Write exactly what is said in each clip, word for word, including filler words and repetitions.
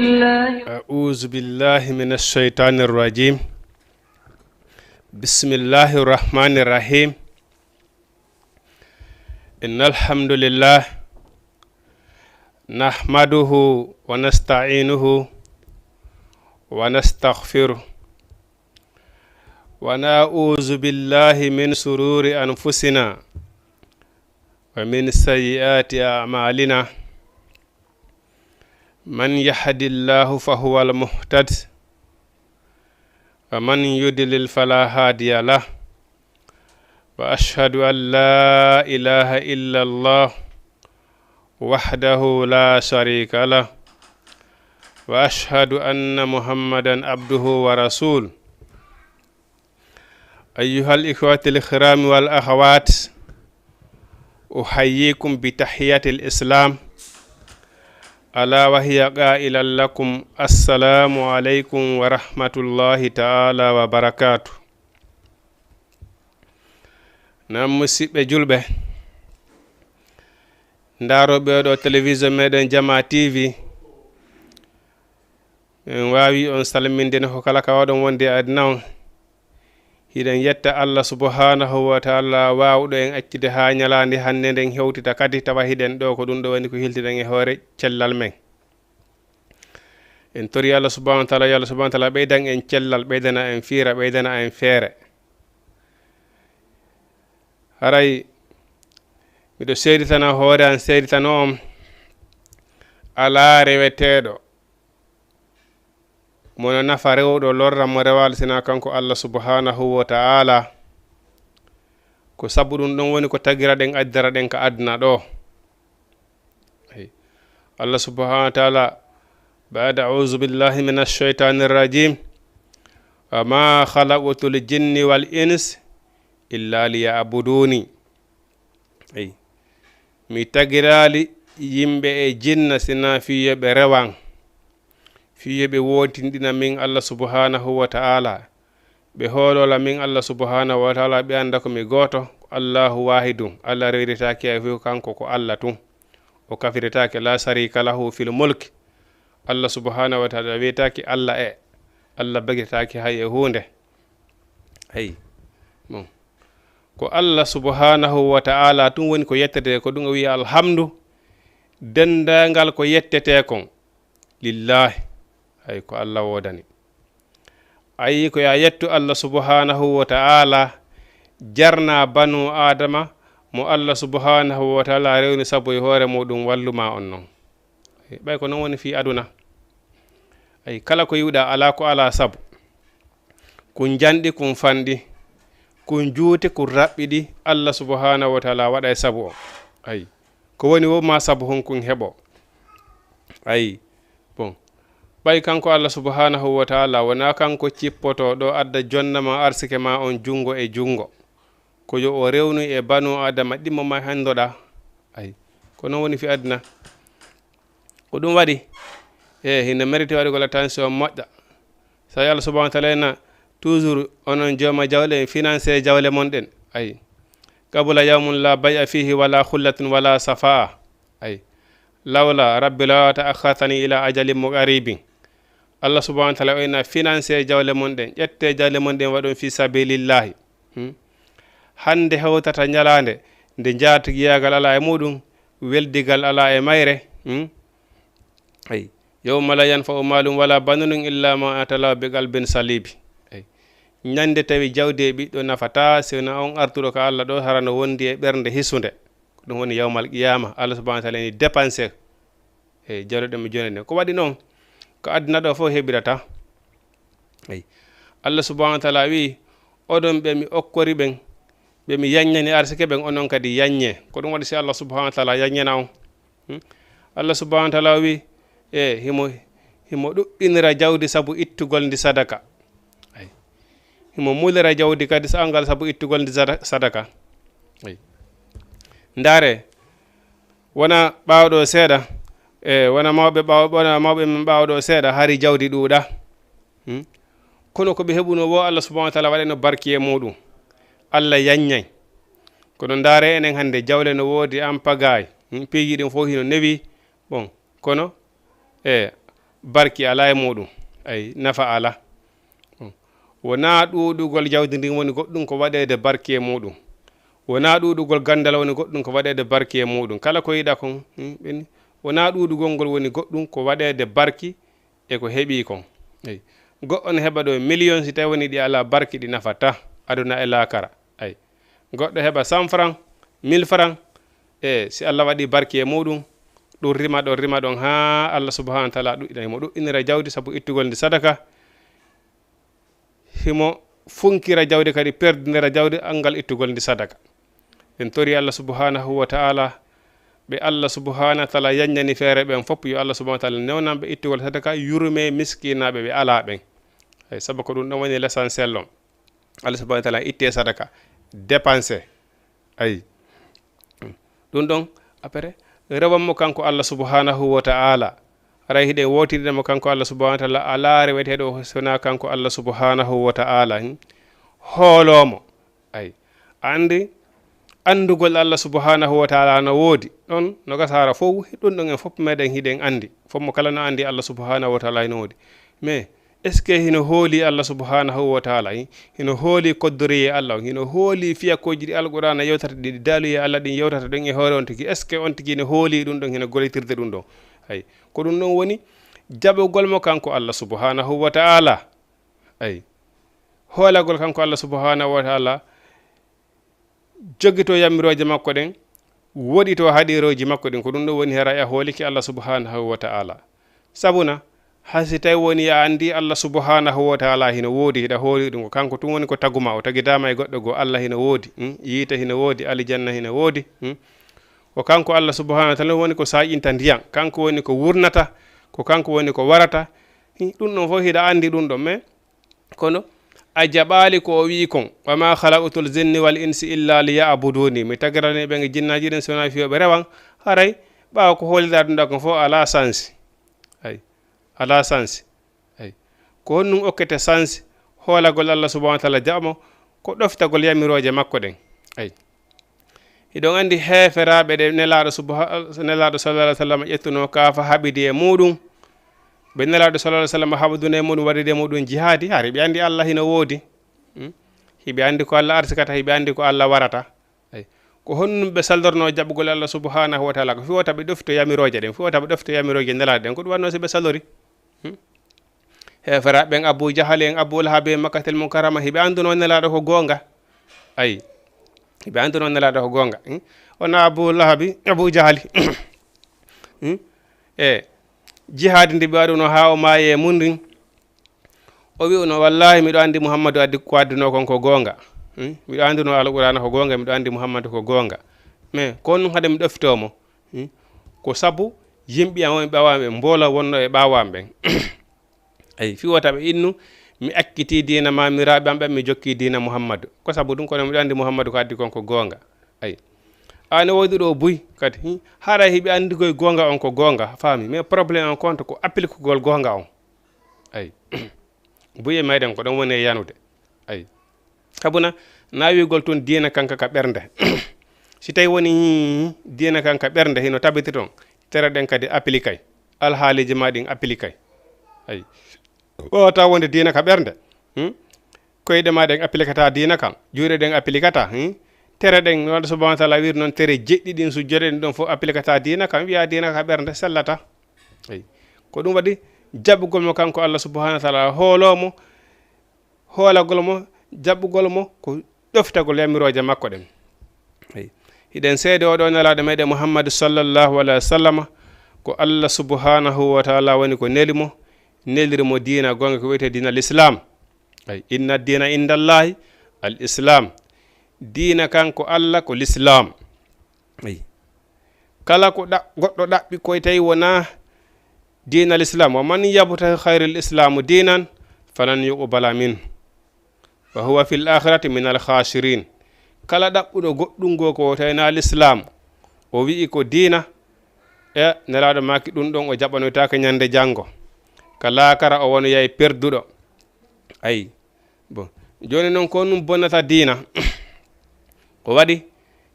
أعوذ بالله من الشيطان الرجيم. بسم الله الرحمن الرحيم. إن الحمد لله نحمده ونستعينه ونستغفره، ونعوذ بالله من شرور أنفسنا ومن سيئات أعمالنا. من يهد الله فهو المهتد، ومن يضلل فلا هادي له. وأشهد أن لا إله إلا الله وحده لا شريك له، وأشهد أن محمدا عبده ورسوله. أيها الإخوة الكرام والأخوات، أحييكم بتحية الإسلام، ألا وهي قائلا لكم: السلام عليكم ورحمة الله تعالى وبركاته. Nam musiɓɓe julɓe, ndaroɓe ɗo télévision meɗen Jama T V, en waawi on salminde no ko kala ka oɗon wonde e aduna on. Hiɗen yetta Allah subhanahu wa ta'ala waawɗo en accude haa ñalaande hannde nden hewtita kadi, tawa hiɗen ɗo, ko ɗum ɗo woni ko hiltiɗen e hoore cellal men. En tori Allah subhanahu wa ta'ala, yo Allah subhanahu wa ta'ala ɓeydan en cellal, ɓeydana en fiira, ɓeydana en feere. Haray miɗo seeditana hoore an, seeditano on, alaa reweteeɗo mo no nafa rewɗo, lorra mo rewaali, sina kanko Allah subhanahu wa ta'ala. Ko sabu ɗum ɗon woni ko tagira ɗen, addara ɗen ka aduna ɗo. Ey. Allah subhanahu wa ta'ala, بعد أعوذ بالله من الشيطان الرجيم، وما خلقت الجن والإنس إلا ليعبدون. Ey. Mi tagiraali yimɓe e jinna sina fii yo ɓe rewan, fii yo ɓe wootinɗina min Allah subhanahu wa ta'ala, ɓe hoolola min Allah subhanahu wa ta'ala, ɓe annda ko mi gooto, Allahu wahidun, Allah rewiretaake hay fof, kanko ko Allah tun. O kafiretaake, la sharika lahu fil mulk. Allah subhanahu wa ta'ala wiyetaake Allah e, Allah bagiretaake hay e huunde. Hey. Bon. Ko Allah subhanahu wa ta'ala tun woni ko yettete, ko ɗum o wiya alhamdu. Denndaangal ko yettete kon, lillahi. Hay ko Allah woodani. Ayi, ko ya yettu Allah subhanahu wa ta'ala jarna banu Adama mo Allah subhanahu wa ta'ala rewni sabu e hoore muɗum walluma on non. Ɓay ko non woni fii aduna. Ay, kala ko yiwɗa alaa ko alaa sabu. Kun janɗi, kun fanɗi, kun juuti, kun raɓɓiɗi, Allah subhanahu wa ta'ala waɗay sabu on. Ay, ko woni wo ma sabu hon kun heɓo. Ay, bon. Ɓay kanko Allah subhanahu wa ta'ala wona kanko cippoto ɗo adda jonna ma, arsike ma on jungo e jungo. Ko yo o rewnu e banu Adama ɗimmo ma hendoɗa. Ay, ko non woni fi aduna. Ko ɗum waɗi, e hino mérité waɗugol attention moƴƴa. Sa Allah subhanahu wa ta'ala ena toujours onon jooma jawle en, financé jawle mon ɗen. Ay. Kabula yawmun la bay'a fihi wala khullatun wala safa'a. Ay. Lawla rabbi law ta'akhartani ila ajalin qaribin. Allah subhanahu wa ta'ala o ina financé jawle mon ɗen, ƴette jawle mon ɗen waɗon fi sabilillahi. Hmm? Hande hewtata ñalaande nde njaatigi yaagal alaa e muɗum, weldigal alaa e mayre. Hmm? Ay. Yawma la yanfa'u malun wala banun illa ma atallahu bi qalbin salibi. Ay. Ñande tawi jawdi e ɓiɗɗo nafata, sina on artuɗo ka Allah ɗo, hara no wondi e ɓernde hisunde. Ko ɗum woni yawmal qiyama. Allah subhanahu wa ta'ala ni dépensé. Eyi, jawle ɗen mi joni ɗen. Ko waɗi noon, ko aduna ɗo fof heɓirata. Eyi. Allah subhanahu wa ta'ala wi, oɗon ɓe mi okkori ɓen, ɓe mi yaññani arsike ɓen, onon kadi yaññe. Ko ɗum waɗi si Allah subhanahu wa ta'ala yaññana on. Hmm? Allah subhanahu wa ta'ala wi, e himo, himo ɗuɗɗinira jawdi sabu ittugol ndi sadaka. Eyi. Himo mulira jawdi kadi sa angal sabu ittugol ndi sada-, sadaka. Eyi. Ndaare, wona ɓaawo ɗo seeɗa, e wona mawɓe ɓaawo, wona mawɓe men ɓaawo ɗo seeɗa, hari jawdi ɗuuɗa. Hmm? Kono ko ɓe heɓuno wo Allah subhanahu wa ta'ala waɗayno barki e muɗum. Allah yaññay. Kono ndaare enen hannde jawle no woodi en pagaille. Hmm? Piiji ɗin fof hino newi. Bon, kono, e, barki alaa e muuɗum. Ay, nafa alaa. Wonaa ɗuuɗugol jawdi ndin woni goɗɗum ko waɗeede barki e muuɗum. Wonaa ɗuuɗugol ganndal woni goɗɗum ko waɗeede barki e muuɗum. Kala ko yiɗaa kon, hmm, ɓeni, wonaa ɗuuɗugol ngol woni goɗɗum ko waɗeede barki e ko heɓii kon. Eyi. Goɗɗo ne heɓa ɗo million, si tawi woni ɗi alaa barki, ɗi nafataa aduna e laakara. Ay. Goɗɗo heɓa cent francs, mille francs, e si Allah waɗi barki e muuɗum, ɗum rima ɗon, rima ɗon, haa Allah subhanahu wa taala ɗuɗɗina, himo ɗuɗɗinira jawdi sabu ittugol ndi sadaka. Himo funkira jawdi kadi, perdinira jawdi anngal ittugol ndi sadaka. En tori Allah subhanahu wa taala, ɓe Allah subhanahu wa taala yanñani feere ɓen fof, yo Allah subhanahu wa taala newnan ɓe ittugol sadaka, yurme miskinaaɓe ɓe alaa ɓen. Ay, sabu ko ɗum ɗon woni l'essentiel on. Allah subhanahu wa taala itte sadaka, dépenser. Ay. Ɗum ɗon, après, rewan mo kanko Allah subhanahu wa taala. Haray hiɗen wootirde mo kanko Allah subhanahu wa taala, alaa reweteeɗo so wonaa kanko Allah subhanahu wa taala, hmm? Hooloo mo. Ay. Anndi, anndugol Allah subhanahu wa taala no woodi. Ɗon, no gasa hara fof, ɗum ɗon en fof meɗen hiɗen anndi. Fof mo kala no anndi Allah subhanahu wa taala no woodi. Mais, est-ce que hino hooli Allah subhanahu wa taala, eh? Hino hooli koddoreye Allah on, hino hooli fiyakooji ɗi Alqur'aana yewtata, ɗi daaluye Allah ɗin yewtata ɗon e hoore on tigi. Est-ce que on tigi hino hooli ɗum ɗon, hino gollitirde ɗum ɗon? Ay, ko ɗum ɗon woni jaɓugol mo kanko Allah subhanahu wa taala. Ay, hoolagol kanko Allah subhanahu wa taala, jogito yamirooje makko ɗen, woɗito haɗirooji makko ɗin, ko ɗum ɗon woni hara a hoolike Allah subhanahu wa taala. Sabuna, hay si tawi woni a anndi Allah subhanahu wa taala hino woodi, hiɗa hooli ɗum, ko kanko tun woni ko taguma, o tagidaama e goɗɗo goo. Allah hino woodi, hmm? Yiite hino woodi, alijanna hino woodi, hmm? Ko kanko Allah subhanahu wa taala woni ko saaƴinta ndiyan, kanko woni ko wurnata, ko kanko woni ko warata, hmm? Ɗum ɗon fof hiɗa anndi ɗum ɗon, mais kono a jaɓaali ko o wi'i kon, "Wa ma khalaqtul jinni wal insi illa liya'buduni." Mi tagirani ɓe e jinnaaji ɗin, si wonaa fii yo ɓe rewan. Haray, ɓaawo ko hoolirɗaa ɗum ɗon kon fof, alaa sansi. Ay, alaa sansi. Ay. Ko honɗum okkete sansi hoolagol Allah subhanahu wa taala jaɓa mo? Ko ɗoftagol yamirooje makko ɗen. Ay. Hiɗon anndi heeferaaɓe ɗe Nelaaɗo subha-, Nelaaɗo sallallahu alaihi wasallam ƴettunoo kaafa haɓidi e muuɗum. Ɓe Nelaaɗo sallallahu alaihi wasallam haɓdunoo e muuɗum, waɗude e muuɗum jihaadi, hari ɓe anndi Allah hino woodi. Hmm? Hiɓe anndi ko Allah arsikata, hiɓe anndi ko Allah warata. Ay. Ko honɗum ɓe saldornoo jaɓugol Allah subhanahu wa taala? Ko fii wota ɓe ɗofto yamirooje ɗen, fii wota ɓe ɗofto yamirooje Nelaaɗo ɗen. Ko ɗum waɗnoo si ɓe salori? Hmm? Heeferaaɓe ɓen, Abu Jahali en, Abu Lahabi en, Makkatal Mukarrama, hiɓe anndunoo Nelaaɗo ko goonga. Ay, hiɓe anndunoo Nelaaɗo ko goonga. Hmm? Wona Abu Lahabi, Abu Jahali. Hmm? E jihaadi ndi ɓe waɗunoo haa o maayi e mun ndin, o wi'unoo, "Wallaahi, miɗo anndi Muhammadu addi, ko addunoo kon ko goonga. Hmm? Miɗo anndunoo Alqur'aana ko goonga, miɗo anndi Muhammadu ko goonga. Mais ko honɗum haɗi mi ɗoftoo mo? Hmm? Ko sabu yimɓe am wonɓe ɓaawo am ɓen, mboolo wonnoo e ɓaawo am ɓen." Ay, fii wota ɓe innu, mi akkitii diina maamiraaɓe am ɓen, mi jokkii diina Muhammadu. Ko sabu ɗum, kono miɗo anndi Muhammadu ko addi kon ko goonga. Ay. Awa ne woodi ɗo buy kadi, hmm? Haray hiɓe anndi koye goonga on ko goonga, faami. Mais problème on konto ko applikugol goonga on. Ay. Buy e meɗen ko ɗon woni e yanude. Ay. Sabuna, na wi'ugol tun diina kanka ka ɓernde. Si tawi woni diina kanka ɓernde hino tabiti ton, tere ɗen kadi appliquer. Alhaaliji ma ɗin appliquer. Ay. Wota wonde diina ka ɓernde. Hmm? Koyɗe ma ɗen applikata diina kan. Juuɗe ɗen applikata. Hmm? Tere ɗen, no Allah subhanahu wa taala wiiri non, tere jeɗɗi ɗin, sujjode ɗin ɗon fof applikata diina kan. Wi'a diina ka ɓernde sellata. Ay. Ko ɗum waɗi jaɓugol mo kanko Allah subhanahu wa taala, hooloo mo, hoolagol mo, jaɓɓugol mo, ko ɗoftagol yamirooje makko ɗen. Eyi. Hiɗen seede oo ɗoo nelaaɗo meɗen Muhammadu sallallahu alaihi wa sallam, ko Allah subhanahu wa taala woni ko neli mo, neliri mo diina goonga ko wiyetee diina l'islam. Ay, inna diina inda Allahi al islam. Diina kanko Allah ko l'islam. Eyi. Kala ko ɗa-, goɗɗo ɗaɓɓi koye tawi wonaa diina l'islam, "Wa man yabtaghi ghayra al islami dinan falan yuqbala minhu, wa huwa fil akhirati min al khasirin." Kala ɗaɓɓuɗo goɗɗum goo ko tawi na l'islam, o wi'i ko diina, e Nelaaɗo maaki ɗum ɗon o jaɓanoytaake ñande janngo. Ka laakara o wonoyay perduɗo. Ayi. Bon, jooni noon ko honɗum bonnata diina? Ko waɗi?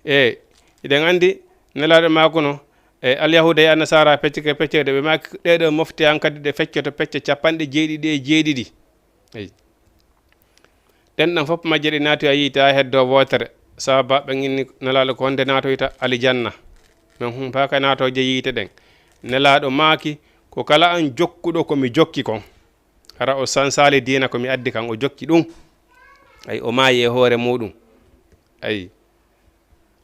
E, hiɗen anndi Nelaaɗo maakuno, E alyahuuda e annasaara peccike peccirɗe, ɓe maaki ɗee ɗoo mofte an kadi ɗe feccoto pecce capanɗe jeeɗiɗi e jeeɗiɗi. Eyi. Ɗen ɗon fof majje ɗe naati a yiita heddo wootere. Sababu ɓe inni Nelaaɗo ko honde naatoyta alijanna. Men humpaaka naatooje yiite ɗen. Nelaaɗo maaki, ko kala an jokkuɗo ko mi jokki kon. Hara o sansaali diina ko mi addi kan, o jokki ɗum. Ay, o maayi e hoore muɗum. Ay.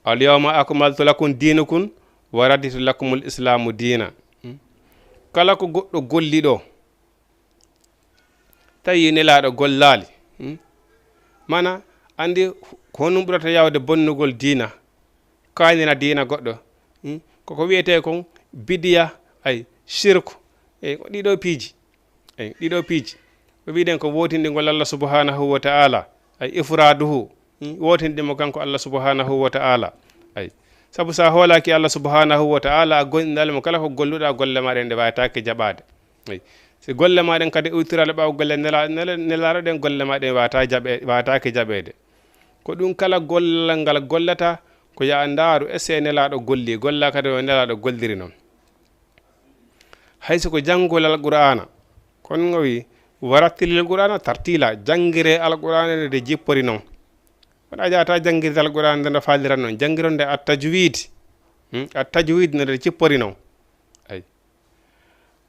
Al yawma akmaltu lakum dinakum wa raditu lakumul islamu diina. Hmm? Kala ko goɗɗo golli ɗo, tawi Nelaaɗo gollaali. Hmm? Mana, andi ko honum ɓurata yawde bonnugol diina, kaanina diina goɗɗo. Hmm? Koko wiyetee kon bidiya, ay, shirku. E ko ɗiɗo piiji. Eyi, ɗiɗo piiji. Ko mbiɗen ko wootindingol Allah subhanahu wa ta'ala. Ay, ifraduhu. Hmm? Wootindimo kanko Allah subhanahu wa ta'ala. Ay. Sabu sa hoolaaki Allah subhanahu wa ta'ala, a gollindal mo kala ko golluɗa, golle ma ɗen ɗe waytaake jaɓaade. Ay. Si golle ma ɗen kadi iwtiraale ɓaawo golle nela-, nela-, nelaaɗo ɗen, golle ma ɗen wata jaɓe-, wataake jaɓeede. Ko ɗum kala gollal ngal gollata, ko ya ndaaru est-ce que nelaaɗo golli, golla kadi no nelaaɗo golliri noon. Hay so ko janngol Alqur'aana, kono o wi, "Warattilil Qur'aana tartiila", janngire Alqur'aana nde jippori noon. Kono a jaata janngirde Alqur'aana nde no faaliran noon, janngiron nde at-tajwiid. Hmm? At-tajwiid no nde jippori noon. Ay.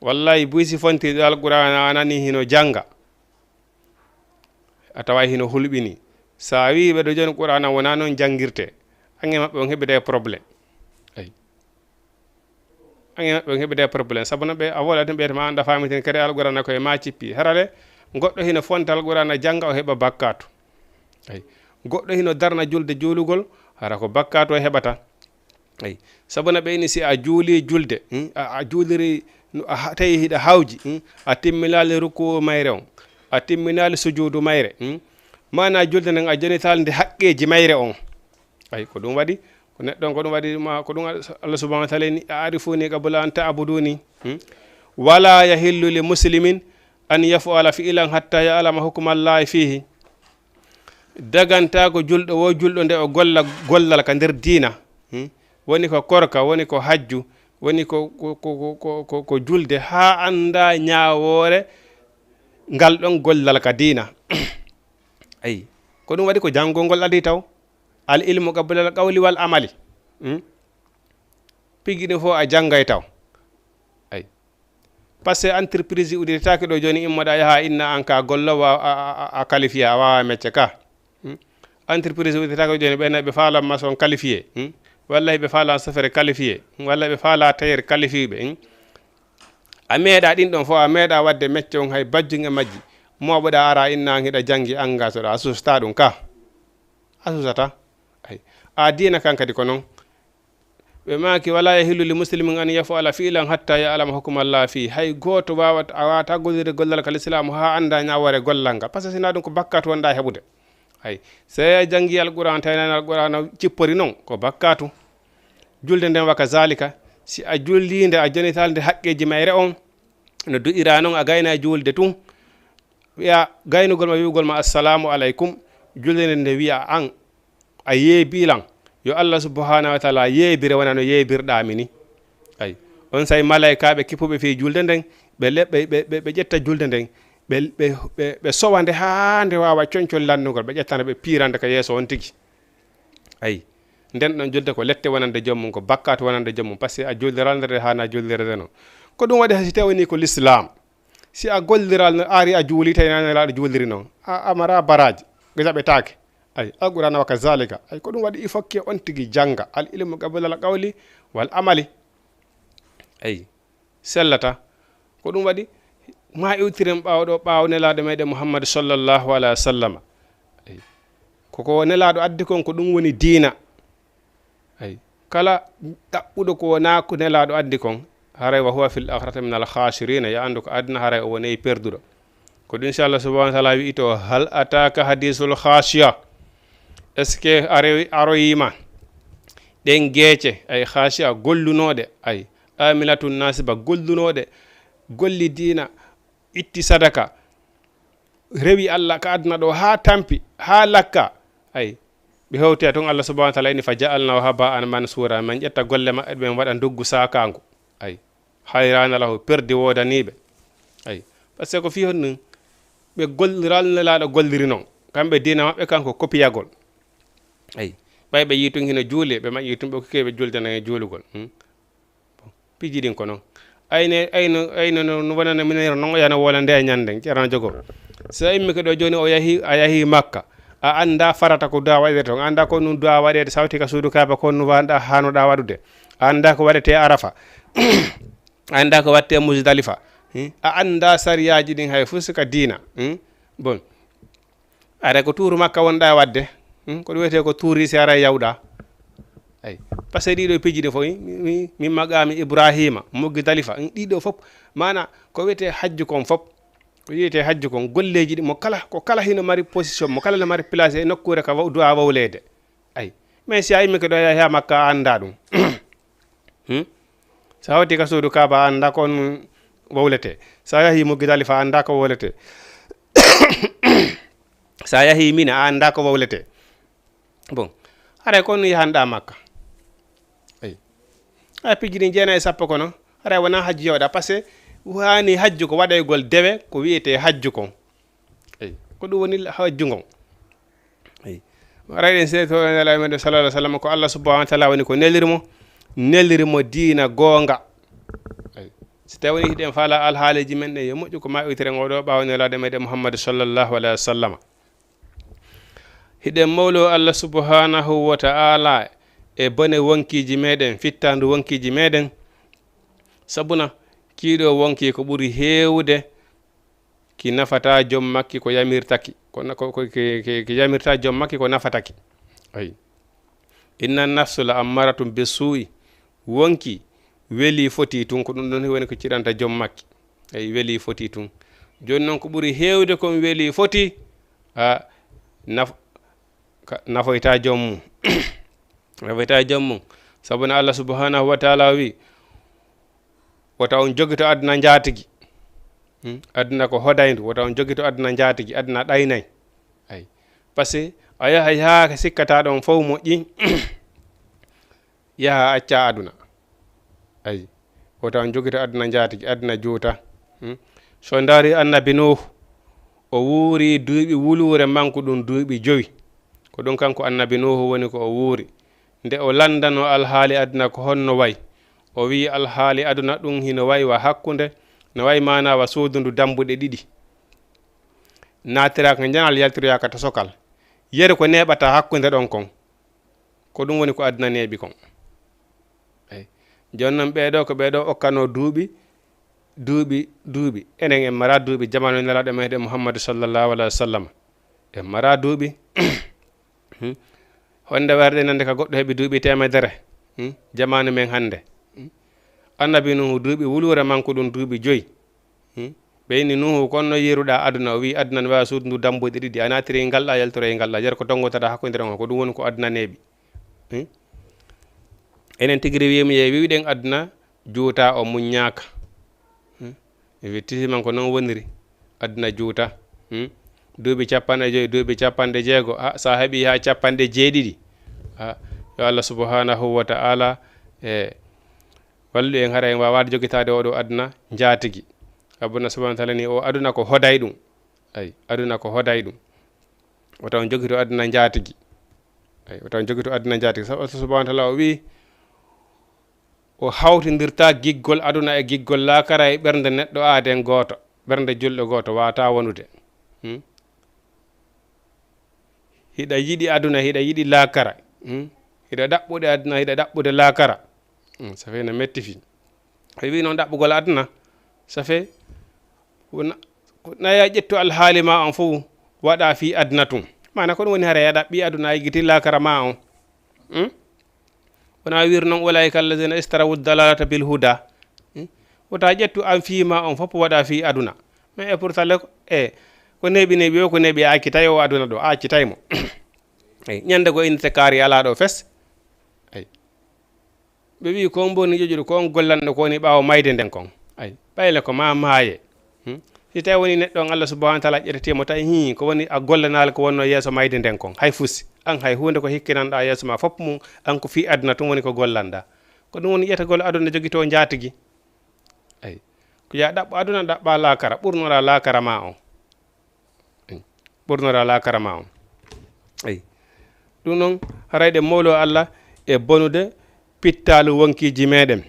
Wallahi, buy si fonti Alqur'aana a nani hino jannga. A tawa hino hulɓini. Sa wi ɓe ɗo jooni Qur'aana wona noon janngirte, ange maɓɓe on heɓi day problème. Ay. Ange maɓɓe on heɓi day problème. Sabu no ɓe a wola ɗum ɓe ma anda faamitin kadi Alqur'aana ko e ma cippi. Harale goɗɗo hino fonta Alqur'aana jannga o heɓa bakkaatu. Ay. Goɗɗo hino darna julde juulugol, hara ko bakkaatu o heɓata. Ay. Sabu no ɓe ni si a juuli julde, hmm, a, a juuliri, no a ha-, tawi hiɗa hawji, hmm, a timminaali ruku mayre on, a timminaali sujuudu mayre, hmm. Maana julde nden a janitaali nde haqqeeji mayre on. Ay, ko ɗum waɗi, ko neɗɗo on, ko ɗum waɗi ma, ko ɗum Allah subhanahu wa ta'ala ni, "A arifuni qabla an ta'buduni." Hmm? "Wala yahillu li muslimin an yaf'ala fi'lan hatta ya'lama hukmallahi fihi." Dagantaako julɗo wo julɗo nde o golla gollal ka nder diina. Hmm? Woni ko korka, woni ko hajju, woni ko, ko, ko julde, haa annda ñaawoore ngal ɗon gollal ka diina. Ayi, ko ɗum waɗi ko janngol ngol adii taw. Al ilmu qabla al qawli wal amali. Hmm? Pigi ɗum fof a janngay taw. Ayi. Parce que entreprise udditetaake ɗo jooni, immoɗa yaha inna an ka gollowo a, a, a, a qualifié, a waawa mecce ka. Hmm? Entreprise udditetaake ɗo jooni, ɓe nayi ɓe faalan maçon qualifié. Hmm? Walla ɓe faalan chauffeur qualifié. Hmm? Walla ɓe faala tailleur qualifié ɓe. Hmm? A meeɗa ɗin ɗon fof, a meeɗa waɗde mecce on hay bajjum e majji. Mooɓoɗa ara inna an hiɗa janngi engagé ɗo, a susta ɗum ka. A susata. Ay. A diina kan kadi ko non. Ɓe maaki, "Wala yahillu li muslimin an yaf'ala fi'lan hatta ya'lama hukmallahi fi." Hay gooto waawata, a waawata gollirde gollal ka lislaamu haa annda ñaawoore gollal ngal. Parce que sinaa ɗum ko bakkaatu wonɗa heɓude. Hay, so a janngi Alqur'aan, tawi nani Alqur'aan cippori non, ko bakkaatu. Julde nden wa kazalika, si a julliinde, a janitaali nde haqqeeji mayre on, no du'ira non, a gayna juulde tun. Wiya gaynugol ma, wi'ugol ma, "Assalamu aleykum." Julde nden nde wiya an, a yeebi lan, yo Allah subhanahu wa ta'ala yeebire wona no yeebirɗaa mi ni. Ay. On say malaykaaɓe kippuɓe fii julde nden, ɓe le-, ɓe, ɓe, ɓe, ɓe ƴetta julde nden, ɓe, ɓe, ɓe, ɓe sowa nde haa nde waawa concol lannugol, ɓe ƴettana ɓe piirande ka yeeso on tigi. Ay. Nden ɗon julde ko lette wonande joom mum, ko bakkaatu wonande joom mum, parce que a julliral nde haana jullirde non. Ko ɗum waɗi hay si tawani ko l'islam. Si a golliral no ari a juuli, tawi nani laaɗo juuliri non. A amara baraaji, ko jaɓetaake. Ay, Alqur'aana wa kazalika. Ay, ko ɗum waɗi il faut que on tigi jannga. Al ilmu qabla al qawli wal amali. Ay, sellata. Ko ɗum waɗi, ma iwtiren ɓaawo ɗo, ɓaawo Nelaaɗo meɗen Muhammad sallallahu alayhi wa sallam. Ay, ko ko Nelaaɗo addi kon, ko ɗum woni diina. Ay, kala ɗaɓɓuɗo ko wonaa ko Nelaaɗo addi kon, haray wa huwa fil akhirati min al khasirina, ya anndu ko aduna haray o wonay perduɗo. Ko ɗum si Allah subhanahu wa ta'ala wi'i to, "Hal ataka hadisul khashiya?" Est-ce que a rewi-, aroyima ɗen geece, ay, khashiya, gollunooɗe, ay, amilatun nasiba, gollunooɗe, golli diina, itti sadaka, rewi Allah ka aduna ɗo haa tampi, haa lakka, ay, Ɓe hewti a tun, Allah subhanahu wa taala ini: "Fa ja'alnahu haba'an mansura." Men ƴetta golle maɓɓe, men waɗa nduggu saakaangu. Ay, hayrana lahu, perdi woodaniiɓe. Ay, parce que ko fii honɗum ɓe golliral nelaaɗo golliri non. Kamɓe diina maɓɓe kan ko kopiyagol. Ay, ɓay ɓe yii tun hino juuli, ɓe maƴƴi tun ɓe okki ɓe juulde nan e juulugol. Hmm? Piiji ɗin ko non. Ayne, ayno, ayno no, no wonano minira non, o yana wolande e ñanden, Ceerno Jogo. So a immike ɗo jooni, o yahi, a yahi Makka. A annda farata ko du'a waɗirte ton. A annda ko nun du'a waɗede, sawti ka suudu Kaaba, ko nun wanda hanuɗa waɗude. A annda ko waɗete Arafa. A annda ko waɗete Muzdalifa. Hmm? A annda sariyaaji ɗin hay fus ka diina. Hmm? Bon. Aray ko tuuru Makka wonɗa e waɗde. Hmm? Ko ɗum wiyetee ko tuuri si aray yawɗa. Ay. Parce que ɗiɗo piiji ɗi fof, mi, mi, min maqaami Ibrahima, Muzdalifa, hmm, ɗiɗo fof, maana ko wiyetee hajju kon fof, ko wiyetee hajju kon, golleeji ɗi, mo kala, ko kala hino mari position, mo kala no mari place e nokkuure ka waw-, du'a wowleede. Ay. Mais si a immike ɗo, a yahi Makka, a annda ɗum. Hmm? So a hawti ka suudu Kaaba, a annda ko on wowlete. So a yahi Muzdalifa, a annda ko wowlete. So a yahi Mina, a annda ko wowlete. Bon, haray ko on yahanɗa Makka. Ay. Ay, piiji ɗin jeenayi e sappo kono, haray wona hajju yawɗa, parce que hani hajju ko waɗaygol dewe, ko wiyetee hajju kon. Eyi, ko ɗum woni hajju ngon. Eyi. Aray ɗen seeto e Nelaaɗo meɗen sallallahu alaihi wasallam, ko Allah subhanahu wa ta'ala woni ko neliri mo, neliri mo diina goonga. Eyi. Si tawi woni hiɗen faala alhaaliiji men ɗen, yo moƴƴu ko maɓɓitiren oo ɗoo ɓaawo Nelaaɗo meɗen Muhammad sallallahu alaihi wasallam. Hiɗen mawlo Allah subhanahu wa ta'ala e bone wonkiiji meɗen, fittaandu wonkiiji meɗen. Sabuna kiiɗo wonki ko ɓuri heewde ki nafata joom makki ko yamirtaki, ko na-, ko, ko, ki, ki, ki yamirta joom makki ko nafataki. Ayi. Inna nafsu la ammaratun bissu'i. Wonki weli foti tun, ko ɗum ɗon woni ko ciɗanta joom makki. Ayi, weli foti tun. Jooni noon ko ɓuri heewde kon weli foti, a, naf-, ka, nafoyta joom mum. Nafoyta joom mum. Sabu no Allah subhanahu wa ta'ala wi, wota on jogito aduna njaatigi. Hmm? Aduna ko hodayndu, wota on jogito aduna njaatigi, aduna ɗaynay. Ay. Parce que a yaha, yaha ka sikkata ɗon fof moƴƴi, yaha acca aduna. Ay. Wota on jogito aduna njaatigi, aduna juuta. Hmm? So ndaari annabi Nuuhu, o wuuri duuɓi wuluure manku ɗum duuɓi jowi. Ko ɗum kanko annabi Nuuhu woni ko o wuuri. Nde o lanndano alhaali aduna ko honno way, o wi'i alhaali aduna ɗum hino way wa hakkunde, no way maana wa suudu ndu dambuɗe ɗiɗi. Naatiraaka njanal, yaltiroyaaka tosokal. Yeru ko neeɓata hakkunde ɗon kon. Ko ɗum woni ko aduna neeɓi kon. Eyi. Jooni noon ɓee ɗoo ko ɓee ɗoo okkanoo duuɓi, duuɓi, duuɓi. Enen en mara duuɓi jamaanu Nelaaɗo meɗen Muhammadu sallallahu alaihi wa sallam. En mara duuɓi. Hmm. Honde warde nande ka goɗɗo heɓi duuɓi teemedere. Hmm. Jamaanu men hannde. Hmm. Annabi Nuhu duuɓi wuluure manko ɗum duuɓi joyi. Hmm. Ɓe inni Nuhu, kon no yeruɗa aduna? O wi aduna no wawi suudu ndu dambuɗe ɗiɗi. A naatiri ngal ɗa, yaltoroy ngal ɗa. Yer ko tongotoɗa hakkunde on, ko ɗum woni ko aduna neeɓi. Hmm. Enen tigiri wiimi ye wiɗen aduna juuta o muññaaka. Hmm. Mi wittisima ko noon woniri. Aduna juuta. Hmm. Duuɓi capanɗe joyi, duuɓi capanɗe jeego. Ha, sa heɓi ha capanɗe jeeɗiɗi. Ha, yo Allah subhanahu wa ta'ala, e, wallu en, hara en wawaade jogitaade oɗo aduna njaatigi. Rabbuna subhanahu wa ta'ala ni o aduna ko hoday ɗum. Ay, aduna ko hoday ɗum. Wota on jogito aduna njaatigi. Ay, wota on jogito aduna njaatigi. Sabu Allah subhanahu wa ta'ala o wi, o hawtindirta giggol aduna e giggol laakara e ɓernde neɗɗo aaden gooto, ɓernde julɗo gooto waata wonude. Hmm? Hiɗa yiɗi aduna, hiɗa yiɗi laakara. Hmm? Hiɗa ɗaɓɓude aduna, hiɗa ɗaɓɓude laakara. Hmm, ça fait no metti fi. E wi noon ɗaɓɓugol aduna, ça fait ko na-, ko naya ƴettu alhaali ma on fof waɗa fi aduna tun. Maana ko ɗum woni hara yaɗa ɓi aduna a yiggiti laakara ma on. Hmm? Wona wir noon, "Ulaika allazina istarawu dalalata bil huda." Hmm? Wota ƴettu an fii ma on fof waɗa fii aduna. Mais e pourtant le, e ko neeɓi neeɓi o, ko neeɓi a accitay o aduna ɗo, a accitay mo. Eyi, ñande go innete kaari ala ɗo fes. Eyi. Ɓe wi ko on boni ƴoƴuɗo, ko on gollanɗo ko woni ɓaawo mayde nden kon. Ay, ɓayle ko ma maaye. Hmm? Si tawi woni neɗɗo on, Allah subhanahu wa taala ƴettetee mo, tawi hii, ko woni a gollanaali ko wonno yeeso mayde nden kon, hay fusi. An hay huunde ko hikkinanɗaa yeeso ma fof mum, an ko fii aduna tun woni ko gollanɗaa. Ko ɗum woni ƴetagol aduna, jogitoo njaatigi. Ay. Ko yaa ɗaɓɓo aduna, ɗaɓɓaa laakara, ɓurnoraa laakara ma on. Ay. Ɓurnoraa laakara ma on. Ay. Ɗum noon, haray ɗe mowlo Allah e bonude pittaalu wonkiiji meɗen.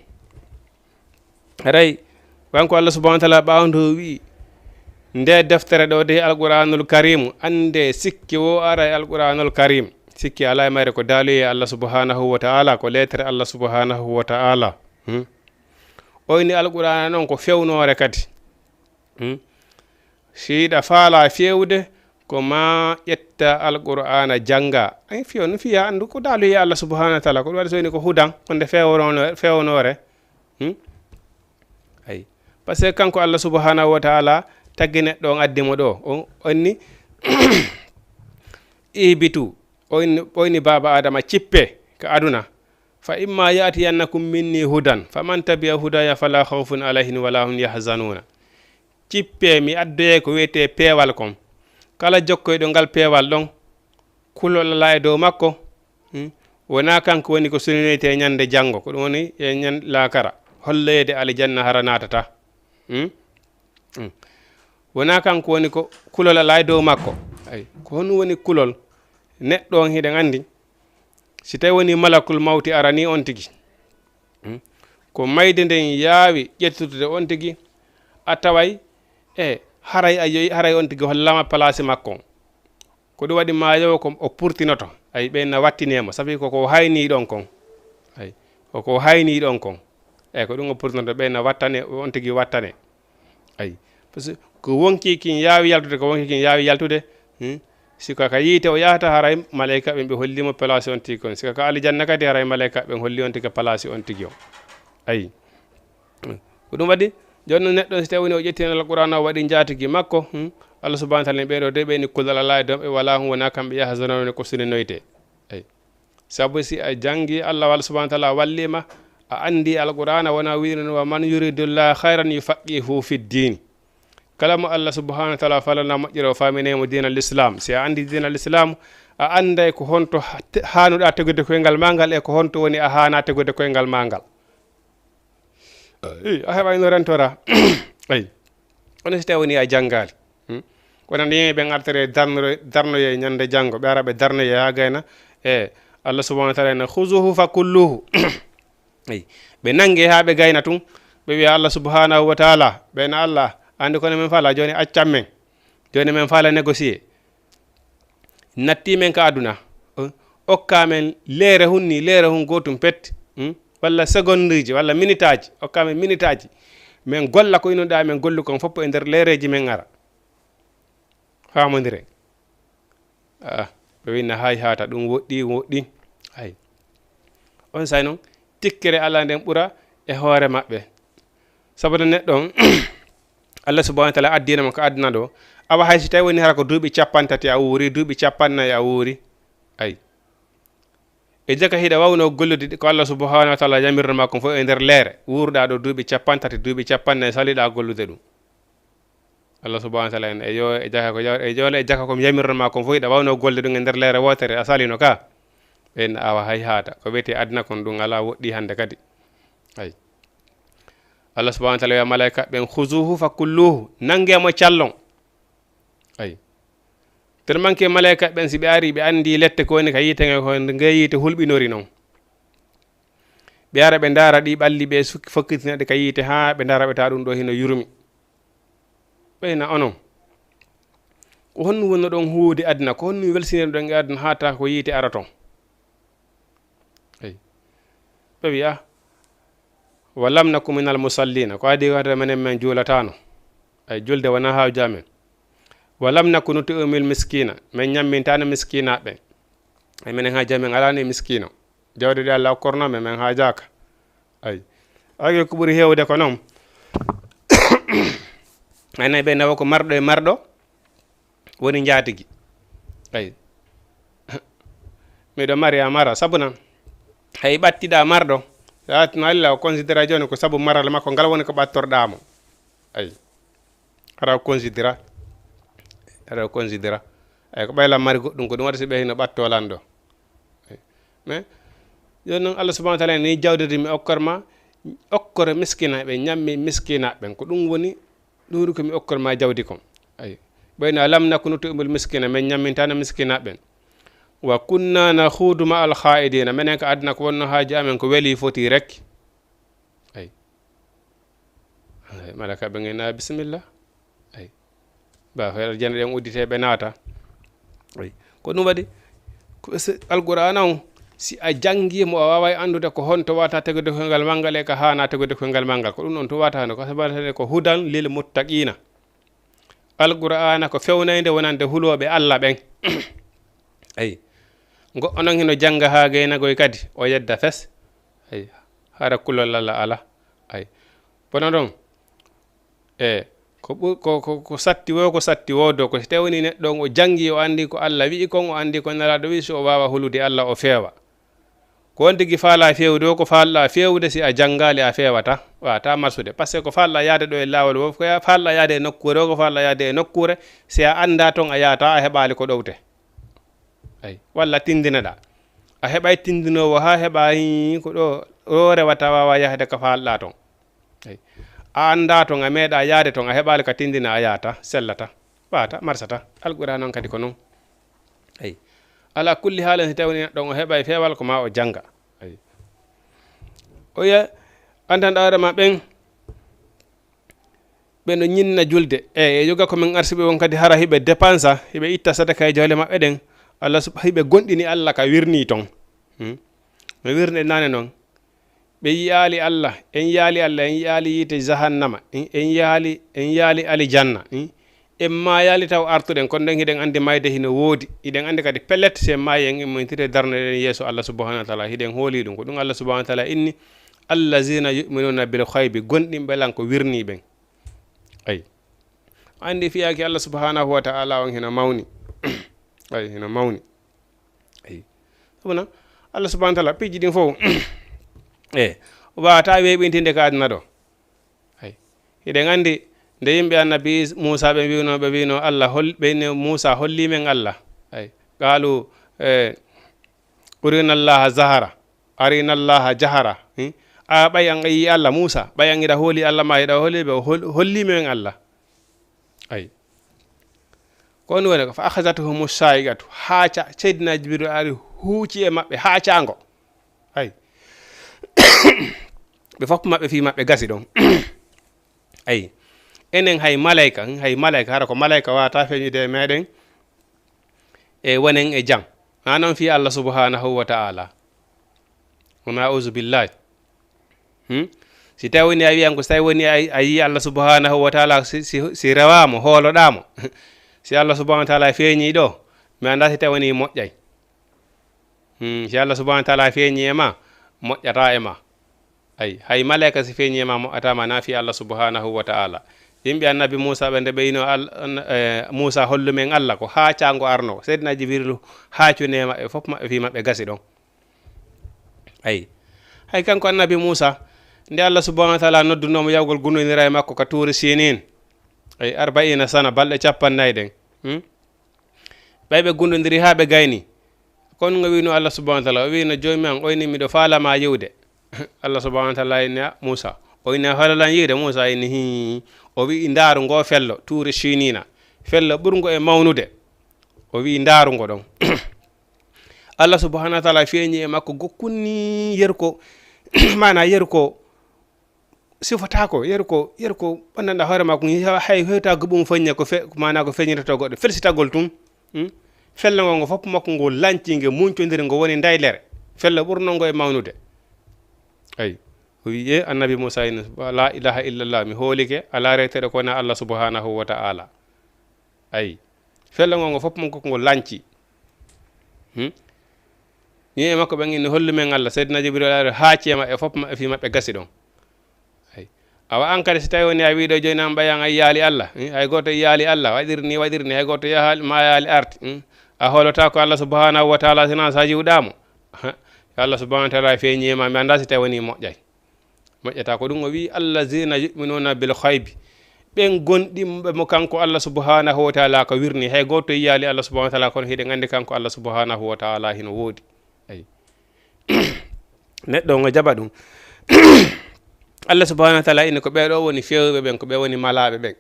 Haray, kanko Allah subhanahu wa taala ɓaawo nde o wi'i, nde deftere ɗo de Alqur'anul Karim, annde sikki wo ara e Alqur'anul Karim. Sikki alaa e mayre, ko daaluye Allah subhanahu wa taala, ko leetere Allah subhanahu wa taala. Hmm? O inni Alqur'ana noon ko fewnoore kadi. Hmm? Si hiɗa faala feewde, ko ma ƴetta Alqur'ana jannga. Ay, fiyo no fiya anndu ko daaluye Allah subhanahu wa taala. Ko ɗum waɗi so woni ko hudan, ko nde fewono-, fewnoore. Hmm? Ay. Parce que kanko Allah subhanahu wa taala tagi neɗɗo on, addi mo ɗo. O, o inni, ihbitu. O inni, o inni baaba Adama, cippe ka aduna. Fa imma ya'tiyannakum minni hudan, faman tabi'a hudaya fala khawfun alayhim wala hum yahzanuna. Cippe, mi addoye ko wiyetee peewal kon. Kala jokkoyɗo ngal peewal ɗon, kulol alaa e dow makko. Hmm? Wonaa kanko woni ko suninoytee ñande janngo, ko ɗum woni e ñan-, laakara. Holloyeede alijanna hara naatata. Hmm? Hmm. Wonaa kanko woni ko kulol alaa e dow makko. Ay, ko honɗum woni kulol? Neɗɗo on hiɗen anndi, si tawi woni malakul mawti arani on tigi, hmm, ko mayde nden yaawi ƴettude on tigi, a taway, e, haray a yehi, haray on tigi hollama palaasi makko on. Ko ɗum waɗi ma yewo ko o purtinoto. Ay, ɓen na wattinee mo. Sabi ko ko hayni ɗon kon. Ay, ko ko hayni ɗon kon. Ay, ko ɗum o purtinoto, ɓen na wattane, on tigi wattane. Ay, parce que ko wonki kin yaawi yaltude, ko wonki kin yaawi yaltude. Hmm? Si ko ka yiite o yahata, haray malayka ɓen ɓe holli mo palaasi on tigi kon. Si ko ka alijanna kadi, haray malayka ɓen holli on tigi palaasi on tigi on. Ay. Ko ɗum waɗi, jooni noon neɗɗo si tawi woni o ƴettino Alqur'aana o waɗi njaatigi makko, hmm, Allah subhanahu wa taala ni ɓeeɗo de ɓe ni kulol alaa e dow maɓɓe, wala hum wonaa kamɓe yahzanuna ko suninoyte. Ay. Sabu si a janngi Allah, Allah subhanahu wa taala wallii ma, a anndi Alqur'aana wona wi'no wa man yuridillaha khayran yufaqihu fid din. Kala mo Allah subhanahu wa taala falana moƴƴere o faaminay mo diina l'islam. Si a anndi diina l'islam, a annday ko honto ha-, te-, haanuɗaa tegude koyngal maa ngal e ko honto woni a haanaa tegude koyngal maa ngal. Ey, a heɓay no rentora. Ey. Kono si tawi woni a janngaali. Hmm? Kono nde yimɓe ɓen artere darnoro-, darnoye ñande janngo, ɓe ara ɓe darnoye haa gayna. E Allah subhanahu wa taala na, "Khuzuhu fa kulluhu." Ey. Ɓe nange haa ɓe gayna tun. Ɓe wiya Allah subhanahu wa taala, ɓe na Allah, anndi kono men faala, jooni accan men. Jooni men faala négocier. Natti men ka aduna, eh, okka men leere hun ni, leere hun gootum pet, hmm? Walla segondeji, walla minitaaji, okka men minitaaji. Men golla ko inuɗaa men gollu kon fof e nder leereji men ara. Faamondire. Ah, ɓe winna hay haata, ɗum woɗɗi, woɗɗi. Hay. On say noon, tikkere Allah nden ɓura e hoore maɓɓe. Sabu no neɗɗo on, Allah subhanahu wa taala addina mo ko aduna ɗo. Awa hay si tawi woni hara ko duuɓi capanɗe tati a wuuri, duuɓi capanɗe nayi a wuuri. Ay. E jaka hiɗa wawno gollude ko Allah subhanahu wa taala yamirno ma kon fof e nder leere. Wuurɗa ɗo duuɓi capanɗe tati, duuɓi capanɗe nayi saliɗa gollude ɗum. Allah subhanahu wa taala en, e yo, e jaka ko, e yo, e jaka ko mi yamirno ma kon fof hiɗa wawno gollude ɗum e nder leere wootere a salino ka. Ɓen awa hay haata. Ko wiyetee aduna kon ɗum alaa woɗɗi hannde kadi. Ay. Allah subhanahu wa taala wiya malaika ɓen, "Khuzuhu fa kulluhu." Nange mo callon. Ay. Tellement que malaika ɓen si ɓe ari, ɓe anndi lette ko woni ka yiite nge, ko nge yiite hulɓinori non. Ɓe ara ɓe ndaara ɗi ɓalli ɓe suk-, fokkitina ɗi ka yiite haa ɓe ndaara ɓe tawa ɗum ɗo hino yurmi. Ɓeyna onon. Ko honno wonno ɗon huuwde aduna? Ko honno welsinirɗon e aduna haa tawa ko yiite ara ton? Ey. Ɓe wiya, "Wa lam naku minal musallina." Ko adii wonde menen men juulataano. Ay, julde wonaa haaju amen. "Wa lam naku nut'imul miskina." Men ñammintaano miskinaaɓe. Ay, menen haaju amen alaano e miskino. Jawdi ɗi Allah okkorno men, men haajaaka. Ay. Ay, ko ɓuri heewde ko noon. Ay, nay ɓe nawa ko marɗo e marɗo woni njaatigi. Ay. Miɗo mari a mara, sabu nan hay ɓattiɗa marɗo. Yaatno Allah o considéra jooni ko sabu maral makko ngal woni ko ɓattorɗaa mo. Ay. Ara o considéra. Ara o considéra. Ay, ko ɓay lan mari goɗɗum, ko ɗum waɗata si ɓe hino ɓatto lan ɗo. Mais jooni noon, Allah subhanahu wa taala ni, jawdi mi okkor ma, okkore miskinaaɓe, ñammi miskinaaɓe ɓen. Ko ɗum woni ɗuuri ko mi okkor ma jawdi kon. Ay. Ɓayno alam naku nutimul miskina, men ñammintaano miskinaaɓe ɓen. Wa kunna nakhudu ma al khaidina, menen ko aduna ko wonno haaju amen ko weli foti rek. Ay. Ay, malaka ɓe ngena bisimilla. Ay. Ba feere jene ɗen uddite ɓe naata. Ay. Ko ɗum waɗi, ko se-, Alqur'aana on, si a janngi mo, a waaway anndude ko honto wata tegude koyngal manngal e ka haana tegude koyngal manngal. Ko ɗum ɗon tun wata hano, ko sabata ko hudan lil muttaqina. Alqur'aana ko fewnaynde wonande hulooɓe Allah ɓen. Ay. Goɗɗo non hino jannga haa gaynagoy kadi, o yedda fes. Ay. Hara kulol Allah ala. Ay. Kono ɗon, e, ko ɓur-, ko, ko, ko satti wo, ko satti wo do, ko si tawi woni neɗɗo on o janngi, o anndi ko Allah wi'i kon, o anndi ko Nelaaɗo wi'i, so o waawa hulude Allah, o feewa. Ko on tigi faala feewde o, ko faalɗa feewde, si a janngaali a feewata, waata marsude. Parce que ko faalɗa yaade ɗo e laawol o, ko ya-, faalɗa yaade e nokkuure o, ko faalɗa yaade e nokkuure, si a annda ton a yaata, a heɓaali ko ɗowte. Ay, walla tindinaɗa. A heɓay tindinoowo haa heɓa hii ko ɗo, ɗo rewata waawa yahde ka faalɗa ton. Ay. A annda ton, a meeɗa yaade ton, a heɓaali ka tindina a yaata, sellata, waata, marsata. Alqur'aana on kadi ko non. Ay. Ala kulli haalin, si tawi neɗɗo on o heɓay feewal ko ma o jannga. Ay. O wi'a, anndan ɗawre ma ɓen, ɓe no ñinna julde. E, e yoga ko min arsiɓe on kadi hara hiɓe dépensa, hiɓe itta sadaka e jawle maɓɓe ɗen. Allah sub-, hiɓe gonɗini Allah ka wirni ton. Hmm? No wirnde nane non. Ɓe yi'aali Allah, en yi'aali Allah, en yi'aali yiite jahannama, en, en yi'aali, en yi'aali alijanna, en, en maayaali taw artuɗen, kono nden hiɗen anndi mayde hino woodi. Hiɗen anndi kadi pellet, si en maayi, en immoytire darnoɗen yeeso Allah subhanahu wa taala, hiɗen hooli ɗum. Ko ɗum Allah subhanahu wa taala inni, "Allazina yu'minuna bil ghaybi", gonɗinɓe lan ko wirni ɓen. Ay. Anndi fiyaaki Allah subhanahu wa taala on hino mawni. Ay, hino mawni. Ay. Sabu non, Allah subhanahu wa taala, piiji ɗin fof, e, o waawata weeɓintinde ka aduna ɗo. Ay. Hiɗen anndi nde yimɓe annabi Is-, Muusa ɓe wi'uno, ɓe wi'uno Allah hol-, ɓe inni Muusa, "Holli men Allah." Ay. Qaalu, e, "Urina Allaha zahara, arina Allaha jahara." Hmm? A ɓay an a yi'i Allah, Muusa, ɓay an hiɗa hooli Allah ma, hiɗa hooli ɓe, hol-, holli men Allah. Ay. Ko ɗum woni ko, "Fa akhadhathumu sa'iqatu." Haaca, Seydina Jibril ari huuci e maɓɓe, haacaango. Ay. Ɓe fof maɓɓe fii maɓɓe gasi ɗon. Ay. Enen hay malayka, hay malayka, hara ko malayka waawata feeñude e meɗen. E wonen e jam. Haa non fii Allah subhanahu wa ta'ala. Wa na'uzu billahi. Hmm? Si tawi woni a wiyan ko si tawi woni a, a yii Allah subhanahu wa ta'ala, si, si, si rewaamo, hooloɗaamo. Si Allah subhanahu wa ta'ala feeñii ɗo, mi anndaa si tawi woni moƴƴay. Hmm, si Allah subhanahu wa ta'ala feeñii e ma, moƴƴata e ma. Ay, hay malaika si feeñii e ma, moƴƴata ma, na fii Allah subhanahu wa ta'ala. Yimɓe annabi Muusa ɓe, nde ɓe yino Al-, an-, eh, Muusa, "Hollu men Allah," ko haacaango arno. Seydina Jibrilu haacuni e maɓɓe, fof maɓɓe fii maɓɓe gasi ɗon. Ay. Hay kanko annabi Muusa, nde Allah subhanahu wa ta'ala noddunoo mo yahugol gundondiral e makko ka Tuuri Sinin, ay, arba'iina sana, balɗe cappanɗe nayi ɗen. Hmm? Ɓay ɓe gundondiri haa ɓe gayni. Kon ngo wi'uno Allah subhanahu wa ta'ala, o wi'uno, "Joomi an, o inni miɗo faala ma yi'ude." Allah subhanahu wa ta'ala inni, "A, Muusa." O inni, "A faala lan yi'ude?" Muusa inni, "Hii." O wi'i, "Ndaaru ngo fello, Tuuri Siniina. Fello ɓurngo e mawnude." O wi'i, "Ndaaru ngo ɗon." Allah subhanahu wa ta'ala feeñi e makko gokkunni yerko, maana yerko sifotaako, yerko, yerko ɓanndanɗa hoore makko, hay hewta goɓum feñña ko fe-, maana ko feeñirta goɗɗo, felsitagol tun. Hmm? Fello ngo, ngo fof makko ngo lanci, nge muncondiri, ngo woni ndaylere. Fello ɓurno ngo e mawnude. Ay, o wi'i, "E annabi Muusa, inna, la ilaha illallah, mi hoolike, alaa rewteeɗo ko wona Allah subhanahu wa ta'ala." Ay. Fello ngo, ngo fof makko ngo lanci. Hmm? Yimɓe makko ɓen inni, "Hollu men Allah." Seydina Jibril ari haaci e maɓɓe, fof maɓɓe fii maɓɓe gasi ɗon. Ay. Awa an kadi, si tawi woni a wi'i ɗo jooni an ɓay an a yi'aali Allah, hmm? Hay gooto yi'aali Allah, waɗiri ni, waɗiri ni, hay gooto yahaali, maayaali arti, hmm? A hoolotaako Allah subhanahu wa ta'ala, sinaa sa yi'uɗaa mo. Ha? Yo Allah subhanahu wa ta'ala feeñi e ma, mi anndaa si tawi woni moƴƴay. Moƴƴata ko ɗum o wi'i, "Allazina yu'minuna bil ghaybi." ɓen gonɗinɓe mo kanko Allah subhanahu wa taala ko wirni. Hay gooto yiyaali Allah subhanahu wa taala, kono hiɗen anndi kanko Allah subhanahu wa taala hino woodi. Ay. Neɗɗo ngo jaɓa ɗum. Allah subhanahu wa taala inni ko ɓee ɗoo woni feewɓe ɓen, ko ɓee woni malaaɓe ɓen.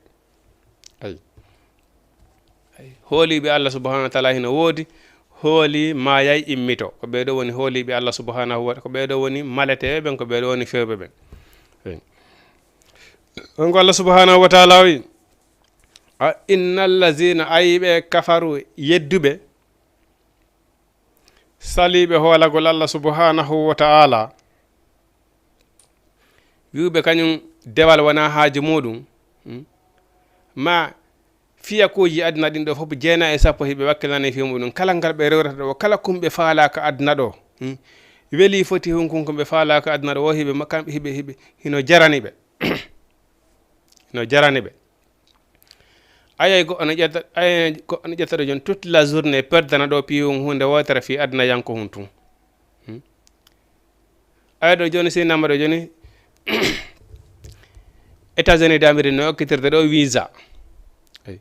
Ay. Ay. Hooliiɓe Allah subhanahu wa taala hino woodi, hooli maayay immito. Ko ɓee ɗoo woni hooliiɓe Allah subhanahu wa, ko ɓee ɗoo woni maleteeɓe ɓen, ko ɓee ɗoo woni feewɓe ɓen. Ay. On ko Allah subhanahu wa taala wi, a, innal lazina, ayi ɓe kafaru, yedduɓe, saliiɓe hoolagol Allah subhanahu wa taala, wi'uɓe kañum dewal wonaa haaju muɗum, hmm? Ma fiyakuuji aduna ɗin ɗoo fof, jeenayi e sappo hiɓe wakkilani fii muɗum. Kala ngal ɓe rewrata ɗoo, kala kum ɓe faalaa ka aduna ɗoo, hmm? Weli foti hunkun ko ɓe faalaa ka aduna ɗoo, wo hiɓe ma-, kamɓe hiɓe, hiɓe, hino jarani ɓe. Hino jarani ɓe. Ayay, goɗɗo no ƴetta, ayay, goɗɗo no ƴetta ɗo jooni toute la journée, perdana ɗo piiwum huunde wootere fii aduna yanko hun tun. Hmm? Ay, ɗo jooni, si namma ɗo jooni, États-Unis d'Amérique no okkitirde ɗo visa. Ay.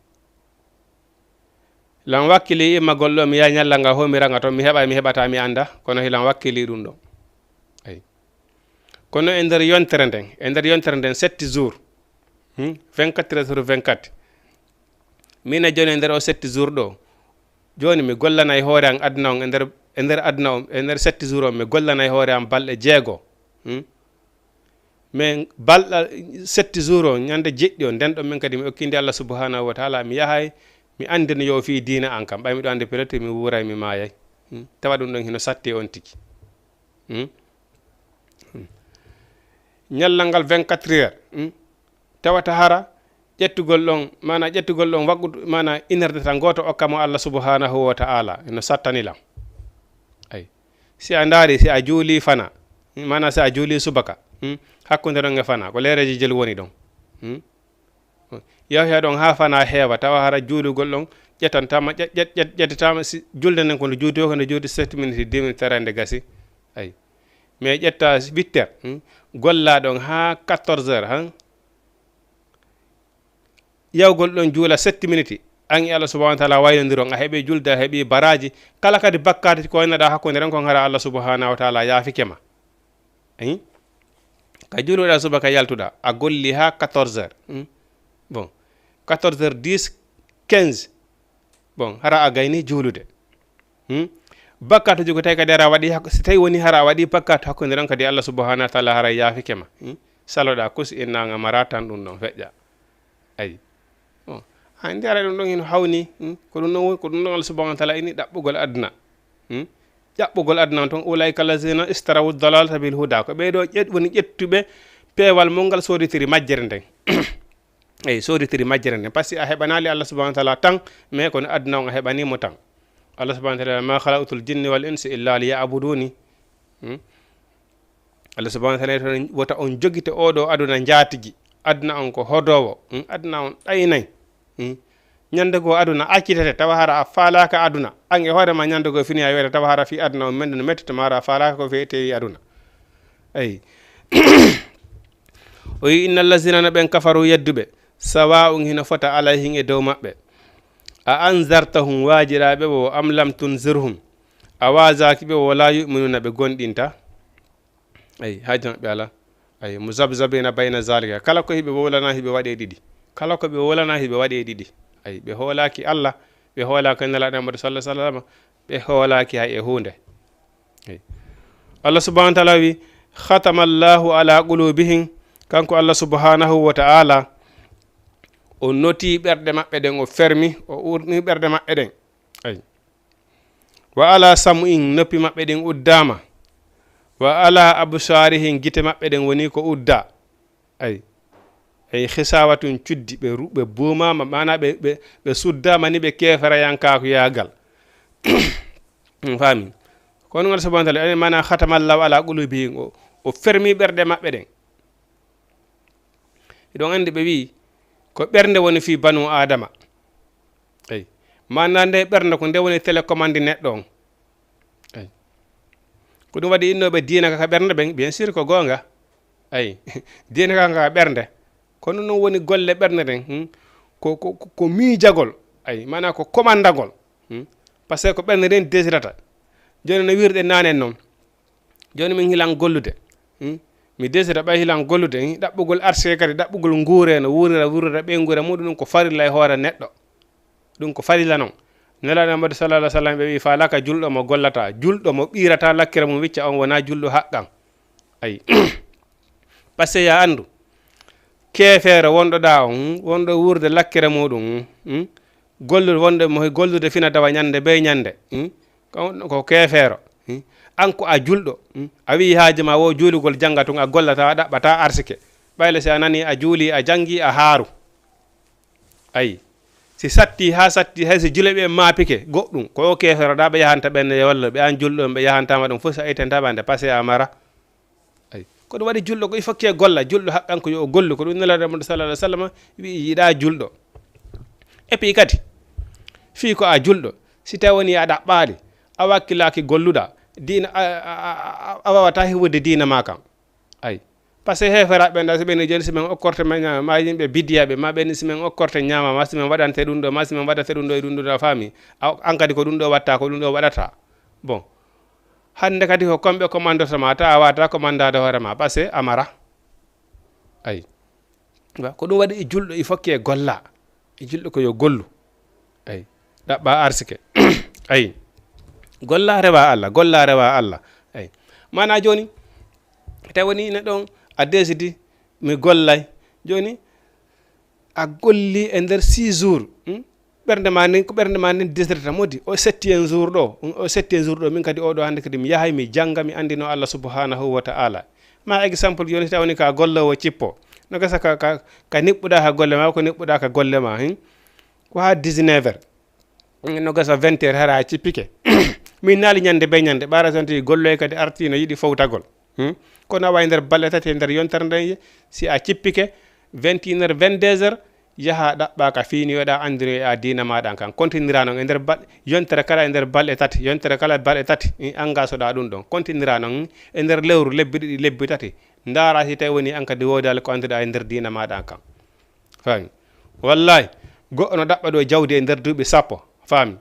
Lan wakkili immagol ɗo, mi yaha ñalla nga, ho mi ranga toon, mi heɓa, mi heɓata, mi annda, kono hilan wakkili ɗum ɗo. Ay. Kono e nder yontere nden, e nder yontere nden, sept jours, hmm? Vingt-quatre heures sur vingt-quatre. Min e jooni e nder o sept jours ɗo, jooni mi gollanay hoore am aduna on, e nder, e nder aduna on, e nder sept jours on, mi gollanay hoore am balɗe jeego. Hmm? Mais balɗe sept jours on, ñande jeɗɗi on, nden ɗon min kadi mi okkinde Allah subhanahu wa taala, mi yahay, mi anndino yo fii diina an kam. Ɓay miɗo anndi pellet, mi wuuray, mi maayay. Hmm? Tawa ɗum ɗon hino satti on tigi. Hmm? Hmm. Ñallal ngal vingt-quatre heures, hmm? Tawata hara ƴettugol ɗon, maana ƴettugol ɗon waggudu, maana une heure de temps gooto okka mo Allah subhanahu wa ta'ala, no sattani lan. Ay. Si a ndaari, si a juuli fana, maana si a juuli subaka, hmm? Hakkunde ɗon e fana, ko leereeji jelu woni ɗon. Hmm? Yahya ɗon haa fana heewa, tawa hara juulugol ɗon ƴettantama, ƴet-, ƴet-, ƴet-, ƴettitama, si julde nden ko nde juuti, ko nde juuti sept minutes, dix minutes, tara nde gasi. Ay. Mais ƴetta huit heures, hmm? Golla ɗon haa quatorze heures, han? Yawgol ɗon juula sept minutes, an e Allah subhanahu wa ta'ala waylondiron, a heɓi julde, a heɓi baraaji, kala kadi bakkaati ko waynaɗa hakkunde ren kon hara Allah subhanahu wa ta'ala yaafike ma. Ayi? Ka juuluɗa subaka yaltuɗa, a golli haa quatorze heures. Hmm? Bon, quatorze heures dix, quinze. Bon, hara a gayni juulude. Hmm? Bakkaatuji ko tawi kadi hara a waɗi hak-, si tawi woni hara a waɗi bakkaatu hakkunde ren kadi Allah subhanahu wa ta'ala hara yaafike ma. Hmm? Saloɗa kusi innanga mara tan ɗum ɗon feƴƴa. Ayi. Bon. Hay nde ara ɗum ɗon hino hawni, hmm? Ko ɗum ɗon woni, ko ɗum ɗon Allah subhanahu wa ta'ala ini ɗaɓɓugol aduna. Hmm? Ɗaɓɓugol aduna on ton, ulaika allazina istarawu dalalata bil huda. Ko ɓee ɗoo ƴet-, woni ƴettuɓe peewal mon ngal sooditiri majjere nden. Eyi, sooditiri majjere nden. Parce que a heɓanaali Allah subhanahu wa ta'ala tan, mais kono aduna on a heɓani mo tan. Allah subhanahu wa ta'ala, ma khalaqtul jinni wal insi illa liya'buduni. Hmm? Allah subhanahu wa ta'ala, wota on jogito oo ɗoo aduna njaatigi. Aduna on ko hodoowo. Hmm? Aduna on ɗaynay. Hmm? Ñande goo aduna accitete, tawa hara a faalaaka aduna. An e hoore ma ñande goo fini a wiyata, tawa hara fii aduna on men no mettata ma, hara a faalaaka ko feeteyi aduna. Eyi. O wi, innal lazina, no ɓen kafaru yedduɓe, sawa'un, hino fota, alayhim, e dow maɓɓe. A anzartahum, waajiraaɓe wo, am lam tunzirhum, a waajaaki ɓe wo, la yu'minuna, ɓe gomɗinta. Eyi, haaju maɓɓe alaa. Eyi, muzabzabina bayna zalika. Kala ko hiɓe wowlana, hiɓe waɗe ɗiɗi. Kala ko ɓe wowlana, hiɓe waɗe ɗiɗi. Eyi, ɓe hoolaaki Allah, ɓe hoolaaki Nelaaɗo Muhammadu sallallahu alaihi wasallam, ɓe hoolaaki hay e huunde. Eyi. Allah subhanahu wa ta'ala wi, khatama Allahu ala qulubihim, kanko Allah subhanahu wa ta'ala, o noti ɓerɗe maɓɓe ɗen, o fermi, o urni ɓerɗe maɓɓe ɗen. Eyi. Wa ala sam'ihim, noppi maɓɓe ɗin uddaama. Wa ala absarihim, gite maɓɓe ɗen woni ko udda. Ay. Ay, khisawatun, cuddi, ɓe ru-, ɓe buumaama, maana ɓe, ɓe, ɓe suddaama ni ɓe keeferayankaakoyaagal. On faami? Kono ngal subhanahu wa ta'ala, maana khatama Allahu ala qulubihim, o, o fermi ɓerɗe maɓɓe ɗen. Hiɗon anndi ɓe wi'i ko ɓernde woni fii banu Aadama. Eyi. Maana nde ɓernde ko nde woni télécommande neɗɗo on. Eyi. Ko ɗum waɗi innooɓe diina ka, ka ɓernde ɓen, bien sûr ko goonga. Eyi. Diina ka, ka ɓernde. Kono noon woni golle ɓernde nden, hmm? Ko, ko, ko, ko miijagol, ay, maanaa ko komandagol, hmm? Parce que ko ɓernde nden desirata. Jooni no wirɗe naanen noon. Jooni min hilan gollude, hmm? Mi desira ɓay hilan gollude, hmm? Ɗaɓɓugol arse kadi, ɗaɓɓugol nguure no wuurira, wuurira ɓeynguure muɗum, ɗum ko farilla e hoore neɗɗo. Ɗum ko farilla noon. Nelaaɗo Muhammadu sallallahu alaihi wasallam ɓe wi, "Fa laka julɗo mo gollata, julɗo mo ɓiirata lakkere mum wicca on wonaa julɗo haqqan." Ay. Parce que ya anndu, keefeero wonɗo ɗaa on, hmm, wonɗo wuurde lakkere muɗum, hmm, gollude, wonde mo gollude fina dawa ñande bee ñande, hmm, ko, ko keefeero, hmm. An ko a julɗo, hmm, a wi'i haaje ma wo juulugol jannga tun, a gollata, a ɗaɓɓata arsike. Ɓayla si a nani a juuli, a janngi, a haaru. Ayi. Si satti haa satti, hay si juleɓe maapike goɗɗum, ko o keefeero ɗaa ɓe yahanta ɓen walla ɓe an julɗo on ɓe yahantama ɗum fof, si a ittanta ɓe ande passé a mara. Ayi. Ko ɗum waɗi julɗo ko il faut que golla, julɗo haqqan ko yo o gollu, ko ɗum Nelaaɗo Muhammadu sallallahu alaihi wasallam wi'i yiɗa julɗo. Et puis kadi, fii ko a julɗo, si tawi woni a ɗaɓɓaali, a wakkilaaki golluɗa, diina, a, a, a, a, a waawata heɓude diina ma kan. Ayi. Parce que heeferaaɓe ɓen ɗa, si ɓen jooni, si men okkorte ma ñaama, ma yimɓe bidiyaɓe, ma ɓen si men okkorte ñaama, ma si men waɗante ɗum ɗo, ma si men waɗante ɗum ɗo e ɗum ɗo, a faami? A, an kadi ko ɗum ɗo watta, ko ɗum ɗo waɗata. Bon. Hannde kadi ko kamɓe commandorta ma, ta a wata commandade hoore ma, parce que a mara. Ayi. Wa, ko ɗum waɗi e julɗo, il faut que golla. E julɗo ko yo gollu. Ayi. Ɗaɓɓa arsike. Ayi. Golla rewa Allah, golla rewa Allah. Ayi. Maanaa jooni, tawi woni neɗɗo on a desidi, mi gollay. Jooni, a golli e nder six jours, hmm? Ɓernde ma nden, ko ɓernde ma nden desirata, modi o septième jour ɗo, o septième jour ɗo, min kadi oɗo hannde kadi mi yahay, mi jannga, mi anndino Allah subhanahu wa ta'ala. Ma exemple jooni, si tawi woni ka golloowo cippo, no gasa ka, ka, ka niɓɓuɗa ka golle ma, ko niɓɓuɗa ka golle ma, hin? Ko haa dix-neuf heures. No gasa vingt heures hara a cippike. Min naali ñande be ñande, ɓaara tan tawi golloy kadi artiino yiɗi fowtagol. Hmm? Kono awa e nder balɗe tati e nder yontere nden, si a cippike vingt et une heures, vingt-deux heures, yaha ɗaɓɓa ka fiini, yoɗa anndiro e a diina maɗa kan. Kontinira non e nder bal-, yontere kala e nder balɗe tati, yontere kala balɗe tati, i, angasoɗa ɗum ɗon. Kontinira non e nder lewru, lebbi ɗiɗi, lebbi tati. Ndaara si tawi woni an kadi woodaali ko annduɗa e nder diina maɗa kan. Faami? Wallahi, goɗɗo no ɗaɓɓa ɗo jawdi e nder duuɓi sappo. Faami?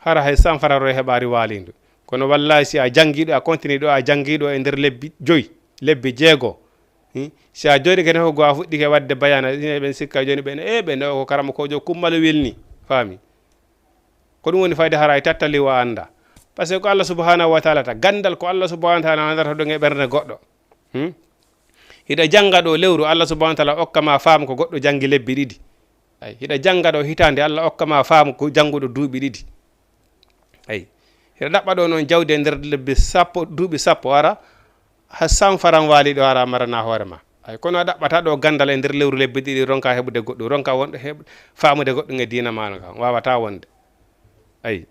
Hara hay sanfararo e heɓaari waaliindu. Kono wallahi, si a janngi ɗo, a continue ɗo, a janngi ɗo e nder lebbi joyi, lebbi jeego, hmm? Si a jooɗike tan ko go a fuɗɗike waɗde bayana, ina ɓen sikka jooni ɓen, e ɓen o ko karamokoojo Kummal wilni, faami? Ko ɗum woni fayde hara e tattali o annda. Parce que ko Allah subhanahu wa ta'ala ta, ganndal ko Allah subhanahu wa ta'ala nanndata ɗum e ɓernde goɗɗo. Hmm? Hiɗa jannga ɗo lewru, Allah subhanahu wa ta'ala okka ma faamu ko goɗɗo janngi lebbi ɗiɗi. Ay, hiɗa jannga ɗo hitaande, Allah okka ma faamu ko jannguɗo duuɓi ɗiɗi. Ay, hiɗa ɗaɓɓa ɗo noon jawdi e nder lebbi sappo, duuɓi sappo ara, ha sanfaran waali ɗo ara marana hoore ma. Ay, kono a ɗaɓɓata ɗo ganndal e nder lewru lebbi ɗiɗi, ronka heɓude goɗɗum, ronka wonde heɓ-, faamude goɗɗum e diina ma kan, wawata wonde. Ay.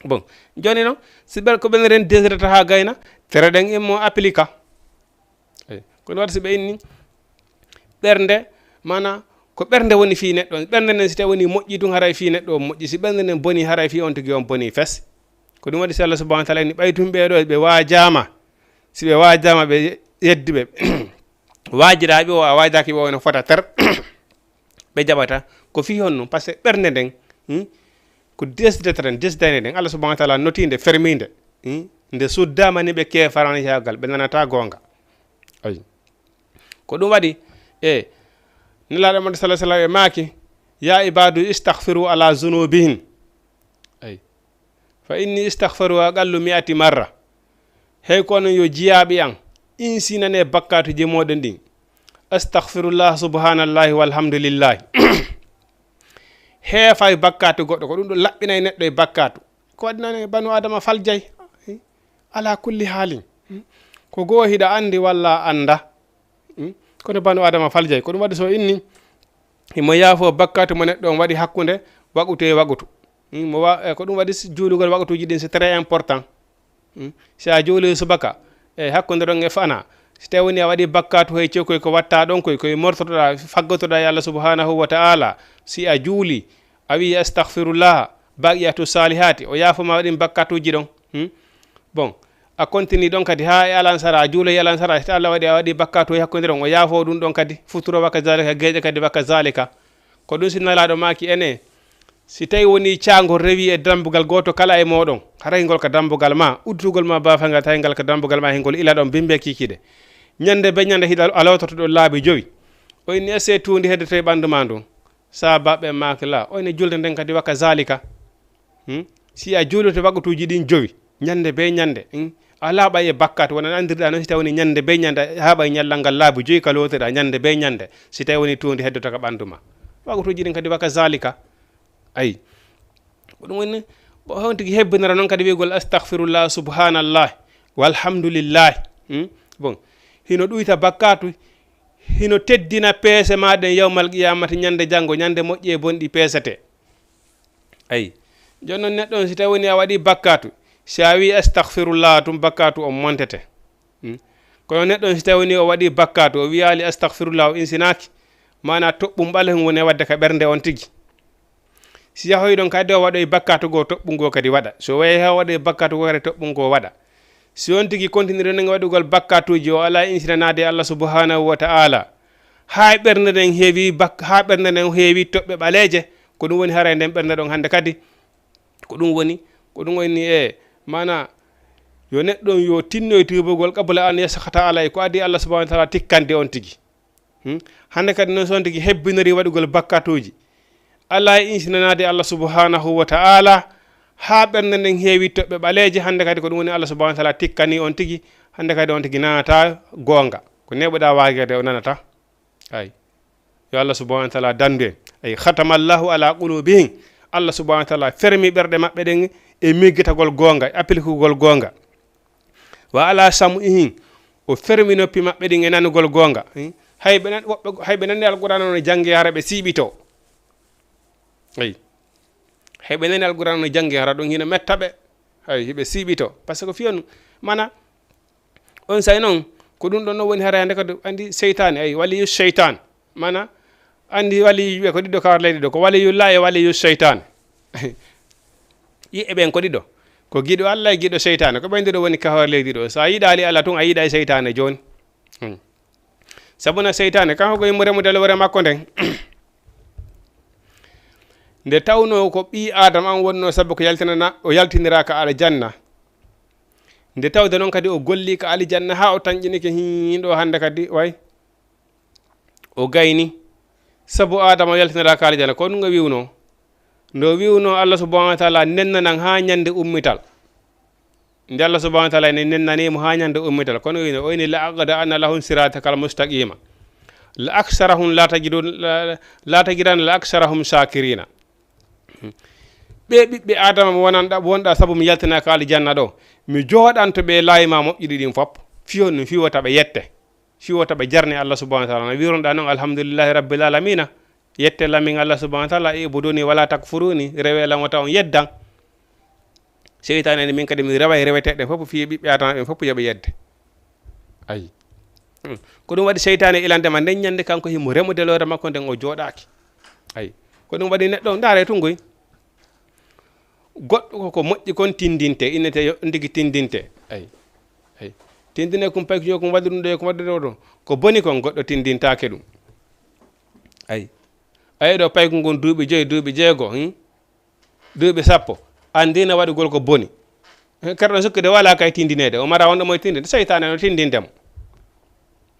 Bon, jooni noon, si ɓer-, ko ɓen ren desirata ha gayna, tere ɗen immo applique. Eyi. Kono waɗi si ɓe inni ɓernde, maanaa ko ɓernde woni fii neɗɗo on. Ɓernde nden si tawi woni moƴƴi tun, haray fii neɗɗo on moƴƴi. Si ɓernde nden boni, haray fii on tigi on boni fes. Ko ɗum waɗi si Allah subhanahu wa ta'ala inni ɓay tun ɓee ɗoo ɓe waajaama, si ɓe waajaama ɓe yeddi ɓe waajiraaɓe o, a waajaaki ɓe o no fota ter. Ɓe jaɓata ko fii honno? Parce que ɓernde nden, hmm, ko desdeteren, desdayde nden, Allah subhanahu wa ta'ala notii nde, fermii nde, hmm, nde suddaama ni ɓe keefarankaagal, ɓe nanata goonga. Ayi. Ko ɗum waɗi, e, Nelaaɗo Muhammad sallallahu alaihi wasallam e maaki, "Ya ibadu istaghfiru ala zunubihim." Ayi. "Fa inni istaghfiru aqallu mi'ati marra." Hey ko onon yo jiyaaɓe an, insinane bakkaatuji mooɗon ɗin. "Astaghfirullah, subhanallahi, walhamdulillahi." Heefay bakkaatu goɗɗo, ko ɗum ɗo laɓɓinay neɗɗo e bakkaatu. Ko waɗi nane banu Adama faljay. Ala kulli haalin. Ko goo hiɗa andi walla a anda. Hmm? Kono banu Adama faljay. Ko ɗum waɗi so inni, himo yaafo bakkaatu mo neɗɗo on waɗi hakkunde waqutu e waqutu. Hmm? Mo wa-, e ko ɗum waɗi si juulugol waqutuuji ɗin, c'est très important. Hmm? Si a juuli subaka, e hakkunde ɗon e fana, si tawi woni a waɗi bakkaatu hay cekkoy ko watta ɗon koy, koye mortotoɗa, faggotoɗa e Allah subhanahu wa ta'ala, si a juuli, a wi'i, "Astaghfirullah, baqiyatu salihati," o yaafo ma waɗin bakkaatuuji ɗon. Hmm? Bon, a continue ɗon kadi haa e alansara, a juuloyi alansara, si Allah waɗi a waɗi bakkaatu e hakkunde ɗon, o yaafo ɗum ɗon kadi, futuro wa kazalika, geeƴa kadi wa kazalika. Ko ɗum si Nelaaɗo maaki ene, si tawi woni caangol rewi e dambugal gooto kala e mooɗon, haray ngol ka dambugal ma, uddutugol ma baafa ngal, tawi ngal ka dambugal ma, hingol ila ɗon bimbe kikiɗe. Ñande be ñande hiɗa a loototo ɗon laabi jowi. O inni, ese tuundi heddoto e ɓandu ma ndun. Saabaaɓe maaki la, o inni julde nden kadi wa kazalika. Hmm? Si a juuloto waktuuji ɗin jowi, ñande be ñande, hmm? A laaɓay e bakkaatu, wona no anndirɗaa non, si tawi woni ñande be ñande, a haɓay ñallal ngal laabi joyi ka lootoɗaa ñande be ñande, si tawi woni tuundi heddoto ka ɓandu ma. Waktuuji ɗin kadi wa kazalika. Ayi. Ko ɗum woni, ko on tigi hebbinora non kadi wi'ugol astahfirullah, subhanallah, walhamdulillah. Hmm? Bon, hino ɗuyta bakkaatu, hino teddina peese ma ɗen yawmal qiyamati, ñande janngo, ñande moƴƴi e bonɗi peesete. Ayi. Jooni non neɗɗo on, si tawi woni a waɗi bakkaatu, si a wi'i astahfirullah, tun bakkaatu on montete. Hmm? Kono neɗɗo on, si tawi woni o waɗi bakkaatu, o wi'aali astahfirullah, o insinaaki, maanaa toɓɓum ɓalehum woni e waɗde ka ɓernde on tigi. Si yahoyi ɗon kadi, o waɗoyi bakkaatu goo, toɓɓum goo kadi waɗa. So wayi haa waɗoyi bakkaatu goo kadi, toɓɓum goo waɗa. Si on tigi continue ɗon e waɗugol bakkaatuuji, o alaa insinanaade Allah subhanahu wa ta'ala, haa ɓernde nden heewi bak-, haa ɓernde nden heewi toɓɓe ɓaleeje, ko ɗum woni haray nden ɓernde ɗon hannde kadi. Ko ɗum woni, ko ɗum woni e maanaa yo neɗɗo on yo tinnoy tuubugol qabla an yaskhata alay, ko adii Allah subhanahu wa ta'ala tikkande on tigi. Hmm? Hannde kadi non so on tigi hebbinori waɗugol bakkaatuuji, alaa e insinanaade Allah subhanahu wa ta'ala, haa ɓernde nden heewi toɓɓe ɓaleeje, hannde kadi ko ɗum woni Allah subhanahu wa ta'ala tikkani on tigi, hannde kadi on tigi nanata goonga. Ko neɓuɗaa waagirde o nanata. Ay. Yo Allah subhanahu wa ta'ala dandu en. Ay, khatama Allahu ala qulubihim. Allah subhanahu wa ta'ala fermi ɓerɗe maɓɓe ɗen e miggitagol goonga, e appliquegol goonga. Wa ala sam'ihim, o fermi noppi maɓɓe ɗin e nanugol goonga. Hay ɓe nan-, woɓɓe, hay ɓe nani Alqur'aana no jannge hara ɓe siiɓito. Ay. Hay ɓe nani Alqur'aana no jannge hara ɗum hino metta ɓe. Hay hiɓe siiɓito. Parce que fiyon, mana, on say non, ko ɗum ɗon non woni hara hannde kadi, andi seytaane, ay, waliyu seytaan. Mana, andi waliyu ɓe ko ɗiɗo ka hoore leydi ɗo, ko waliyullah e waliyu seytaan. Yi'e ɓen ko ɗiɗo. Ko giɗo Allah e giɗo seytaane. Ko ɓen ɗiɗo woni ka hoore leydi ɗo. So a yiɗaali Allah tun, a yiɗay seytaane jooni. Hmm. Sabu na seytaane, kanko ko himo remude lowre makko nden. Nde tawnoo ko ɓii Aadama on wonnoo sabu ko yaltinana, o yaltiniraa ka aljanna. Nde tawde non kadi o golli ka aljanna haa o tanƴinike hin ɗo hannde kadi, way. O gayni. Sabu Aadama yaltiniraaka aljana, ko ɗum o wi'unoo. Nde o wi'unoo Allah subhanahu wa ta'ala nennanan haa ñande ummital. Nde Allah subhanahu wa ta'ala ne nennani mo haa ñande ummital. Kono o wi'unoo, o wi'unoo, "La aqda'anna lahum siratakal mustaqima. La aksarahum la tajidun, la, la tajidanna la aksarahum shakirina." Ɓe ɓiɓɓe Aadama mo wonanɗa, wonɗa sabu mi yaltinaaka aljanna ɗo, mi jooɗanto ɓe laayi ma moƴƴuɗi ɗin fop. Fiyo no fiwata ɓe yette. Fiwata ɓe jarne Allah subhanahu wa ta'ala. No wi'uronɗa non, "Alhamdulillahi rabbil alamina." Yette lamin Allah subhanahu wa ta'ala, "Ibuduni wala takfuruni." Rewe lan wata on yeddan. Seytaane ne min kadi mi reway reweteɗe fof, fiye ɓiɓɓe Adama ɓen fof yo ɓe yedde. Ayi. Hmm. Ko ɗum waɗi seytaane ilande ma nden ñande kanko himo remude lowre makko nden o jooɗaaki. Ayi. Ko ɗum waɗi neɗɗo, ndaare tungoy. Goɗɗo ko, ko moƴƴi kon tindinte, innete yo ndigi tindinte. Ay, ay. Tindine kum payki yo kum waɗi ɗum ɗo, yo kum waɗi ɗo ɗo. Ko boni kon goɗɗo tindintaake ɗum. Ay. Ay ɗo payku ngun duuɓi joyi, duuɓi jeego, hmm? Duuɓi sappo. Andina waɗugol ko boni. Eh, kerɗo sukkude wala kay tindineede. O mara wonɗo moye tindinde. Seytaane no tindinde mo.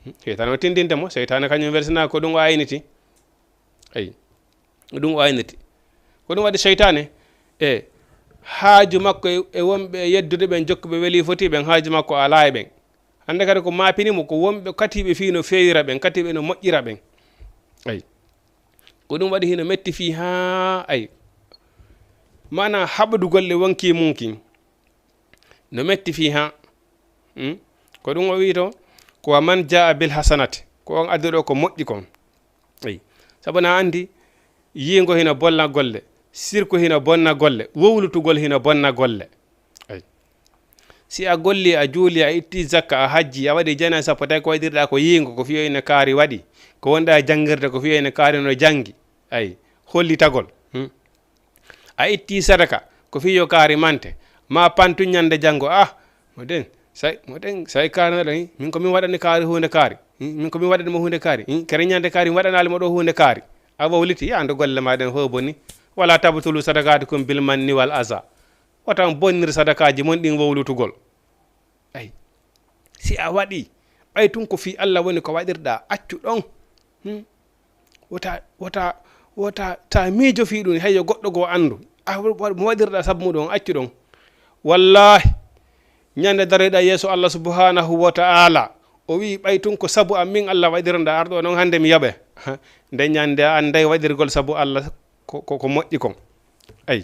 Hmm? Seytaane no tindinde mo. Seytaane kañum welsina ko ɗum o ayniti. Ay. Ɗum o ayniti. Ko ɗum waɗi seytaane, e haaju makko e, e wonɓe e yeddude ɓen, jokkuɓe weli foti ɓen, haaju makko alaa e ɓen. Hannde kadi ko maapini mo ko wonɓe katiiɓe fii no feewira ɓen, katiiɓe no moƴƴira ɓen. Ay. Ko ɗum waɗi hino metti fii haa, ay. Maanaa haɓdu golle wonkii mum kin. No metti fii haa. Hmm? Ko ɗum o wi'i to, ko wa man jaa bil hasanati, ko on adduɗo ko moƴƴi kon. Eyi. Sabu na anndi, yiingo hino bonna golle, sirku hino bonna golle, wowlutugol hino bonna golle. Eyi. Si a golli, a juuli, a itti zakka, a hajji, a waɗi jana sappo, tawi ko waɗirɗa ko yiingo, ko fiyo ina kaari waɗi, ko wonɗa e janngirde, ko fiyo ina kaari no janngi. Eyi. Hollitagol. Hmm? A itti sadaka, ko fii yo kaari mante, ma pantu ñande janngo, ah, mo den, Say, mo ɗen, say kaari no ɗen, min ko min waɗani kaari huunde kaari. Hmm? Min ko min waɗani mo huunde kaari. Hmm? Kere ñande kaari, mi waɗanaali mo ɗo huunde kaari. A wowliti, yaandu golle ma ɗen fof boni. Wala tabtulu sadaqatikum bil manni wal aza. Wota on bonnir sadakaaji mon ɗin wowlutugol. Ay. Si a waɗi, ɓay tun ko fii Allah woni ko waɗirɗa, accu ɗon. Hmm? Wota, wota, wota ta miijo fii ɗum, hay yo goɗɗo goo anndu. A wa-, wa-, mo waɗirɗa sabu muɗum, accu ɗon. Wallaahi, ñande daroyɗa yeeso Allah subhanahu wa ta'ala, o wi'i, ɓay tun ko sabu am min Allah waɗirɗa, arɗo non hande mi yoɓe. Nde ñande a annday waɗirgol sabu Allah ko, ko, ko moƴƴi kon. Ay.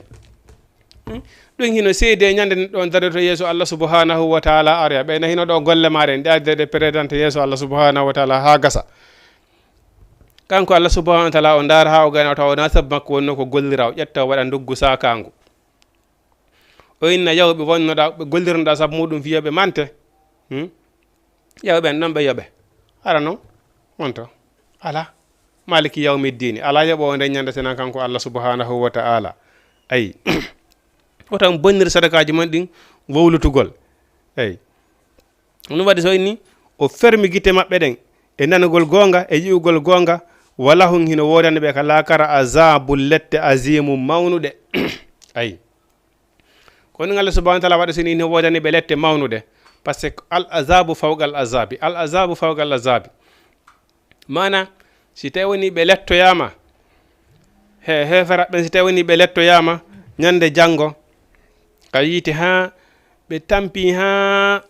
Hmm? Ɗum hino seedee ñande ɗon daroyto yeeso Allah subhanahu wa ta'ala aroya. Ɓeyna hino ɗo golle maaɗe, ɗe adde ɗe présenté yeeso Allah subhanahu wa ta'ala haa gasa. Kanko Allah subhanahu wa ta'ala o ndaara haa o gayna o tawa wonaa sabu makko wonno ko gollira, o ƴetta o waɗa nduggu saakaangu. O inna yawɓe wonnoɗa, ɓe gollirnoɗa sabu muɗum fii yo ɓe mante. Hmm? Yawɓe ɓen ɗon ɓe yoɓe. Hara non? Wonto. Alaa. Maliki yawmi ddiini. Alaa yoɓoowo nden ñande senan kanko Allah subhanahu wa ta'ala. Ay. Wota on bonnir sadakaaji mon ɗin wowlutugol. Ay. Ɗum waɗi so inni, o fermi gite maɓɓe ɗen e nanugol goonga, e yi'ugol goonga, walahum hino woodani ɓe ka laakara azabul lette azimu mawnuɗe. Ay. Ko ɗum Allah subhanahu wa ta'ala waɗi so inni hino woodani ɓe lette mawnuɗe. Parce que al azabu fawqa al azabi. Al azabu fawqa al azabi. Maana, si tawi woni ɓe lettoyaama, he, heefera ɓen, si tawi woni ɓe lettoyaama ñande janngo, ka yiite haa ɓe tampi, haa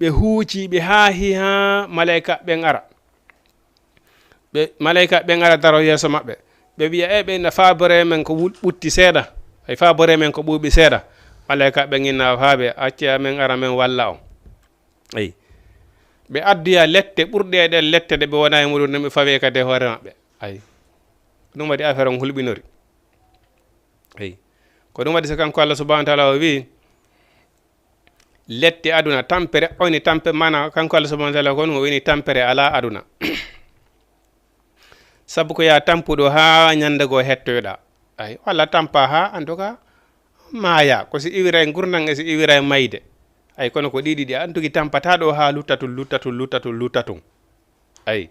ɓe huuci, ɓe haahi, haa malayka ɓen ara. Ɓe, malayka ɓen ara daro yeeso maɓɓe. Ɓe wi'a, "E, ɓe na faabore men ko wul-, ɓutti seeɗa. Ay, faabore men ko ɓuuɓi seeɗa." Malayka ɓen inna faabe, "Acce men ara men walla on." Ay. Ɓe addoya lette ɓurɗe e ɗen lette ɗe ɓe wona e muɗum, ɗum ɓe fawe kadi e hoore maɓɓe. Ay. Ɗum waɗi affaire on hulɓinori. Ay. Ko ɗum waɗi so kanko Allah subhanahu wa ta'ala o wi'i, lette aduna, tampere, oni tampe, mana kanko Allah subhanahu wa ta'ala ko ɗum o wini tampere alaa aduna. Sabu ko yaa tampuɗo haa ñande goo hettoyɗa. Ay, walla tampa haa, en tout cas, maaya. Ko si iwiray ngurndan e si iwiray mayde. Ay, kono ko ɗiɗi ɗi, an tugi tampata ɗo haa lutta tun, lutta tun, lutta tun, lutta tun. Ay.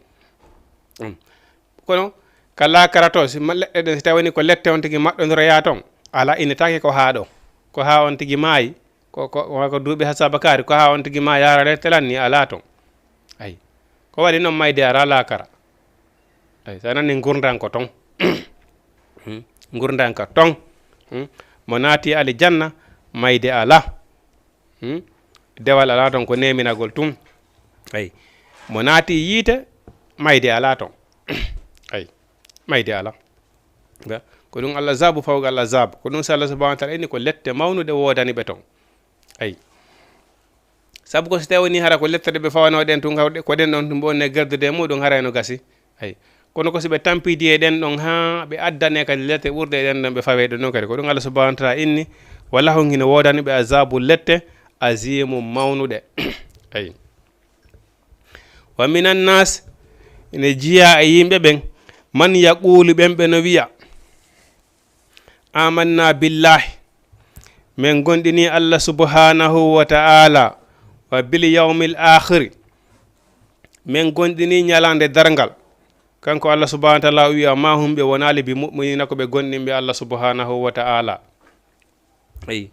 Mm. Kono ka laakara to, si ma-, leɗɗe ɗen, si tawi woni ko lette on tigi maɗɗondoroya ton, ala, inetaake ko haa ɗo. Ko haa on tigi maayi, ko, ko, ko, ko duuɓi hasaba kaari, ko haa on tigi ma yaara lette lan ni alaa ton. Ay. Ko waɗi non mayde ara laakara. Ay, so a nani ngurndan ko ton. Hmm? Ngurndan ko ton. Hmm? Mo naati aljanna, mayde alaa. Hmm? Dewal alaa ton, ko neeminagol tun. Ay. Mo naati yiite, mayde alaa ton. Ay. Mayde alaa. Ga, ko ɗum Allah zabu fawqa Allah zabu. Ko ɗum si Allah subhanahu wa ta'ala inni ko lette mawnuɗe woodani ɓe ton. Ay. Sabu ko si tawi woni hara ko lette ɗe ɓe fawano ɗen tun, ko ɗen ɗon tun ɓe wonne gardude e muɗum, haray no gasi. Ay. Kono ko si ɓe tampidi e ɗen ɗon haa ɓe addane kadi lette ɓurɗe e ɗen ɗon, ɓe fawe ɗon ɗon kadi. Ko ɗum Allah subhanahu wa ta'ala inni, wala hon hino woodani ɓe azabu lette azimu mawnuɗe. Ay. Wa minan nas, ene jiya e yimɓe ɓen, man yaqulu, ɓen ɓe no wiya, amanna billahi, min gomɗini Allah subhanahu wa ta'ala, wa bil yawmil akhiri, min gomɗini ñalaande darngal. Kanko Allah subhanahu wa ta'ala o wiya, ma hum, ɓe wonaali bi mu'minina, ko ɓe gomɗinɓe Allah subhanahu wa ta'ala. Eyi,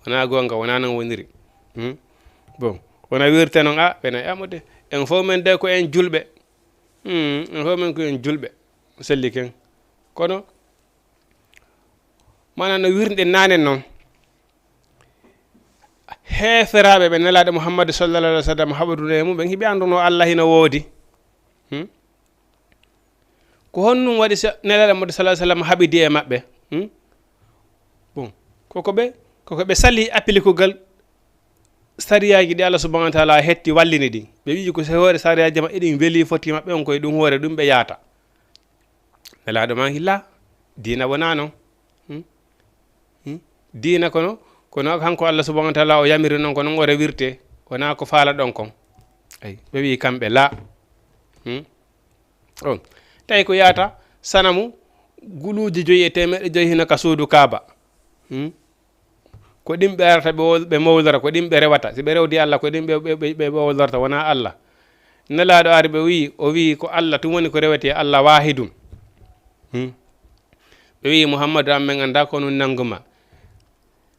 wonaa goonga, wonaa non woniri. Hmm? Bon, wona wirte non, a, ɓe na ƴamude. En fof men de ko en julɓe. Hmm, en fof men ko en julɓe. Selli ken. Kono, maanaam no wirnde naane non, heeferaaɓe ɓe Nelaaɗo Muhammadu sallallahu alaihi wa sallam haɓaduno e mum, ɓen hiɓe annduno Allah hino woodi. Hmm? Ko honɗum waɗi sa-, Nelaaɗo Muhammadu sallallahu alaihi wa sallam haɓidi e maɓɓe? Hmm? Bon, koko ɓe, koko ɓe sali appliquegal sariyaaji ɗi Allah subhanahu wa ta'ala hetti wallini ɗin. Ɓe wi'i ko se hoore sariyaaji maɓɓe ɗin weli foti maɓɓe on koye ɗum hoore ɗum ɓe yaata. Nelaaɗo man hilla, diina wonaa non. Hmm? Hmm? Diina kono, kono kanko Allah subhanahu wa ta'ala o yamiri non ko non o rewirte, wonaa ko faala ɗon kon. Ay, ɓe wi'i kamɓe la. Hmm? On. Tawi ko yaata sanamu guluuji joyi e teemeɗɗe joyi hino ka suudu Kaaba. Hmm? Ko ɗin ɓe arata ɓe wol-, ɓe mowlora, ko ɗin ɓe rewata. Si ɓe rewdi Allah, ko ɗin ɓe, ɓe, ɓe, ɓe mowlorta, wonaa Allah. Nelaaɗo ari ɓe wi'i, o wi'i ko Allah tun woni ko rewetee, Allah waahidun. Hmm. Ɓe wi'i, "Muhammadu, an men anndaa ko nun nangu ma.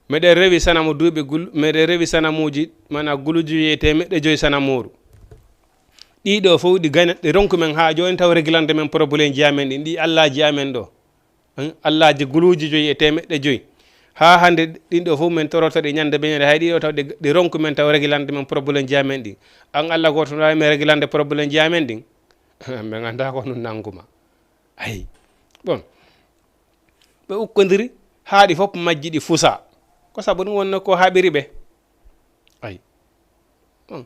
Meɗen rewi sanamu duuɓi gul-, meɗen rewi sanamuuji, maanaa guluuji e teemeɗɗe joy sanamooru. Ɗii ɗoo fow ɗi gayna, ɗi ronku men haa jooni taw regilande men problèmeji amen ɗin, ɗi allaaji amen ɗoo." Hmm? Allaaji guluuji joy e teemeɗɗe joy. Haa hannde ɗin ɗoo fow men toroto ɗi ñande be ñande, hay ɗii ɗoo taw ɗi, ɗi ronku men taw regilande men problèmeji amen ɗin. An Allah gooto no waawi men regilande problèmeji amen ɗin? Men anndaa ko nun nangu ma. Ay. Bon. Ɓe ukkondiri, haa ɗi fof majji ɗi fusa. Ko sabu ɗum wonno ko haɓiri ɓe. Ay. Hmm.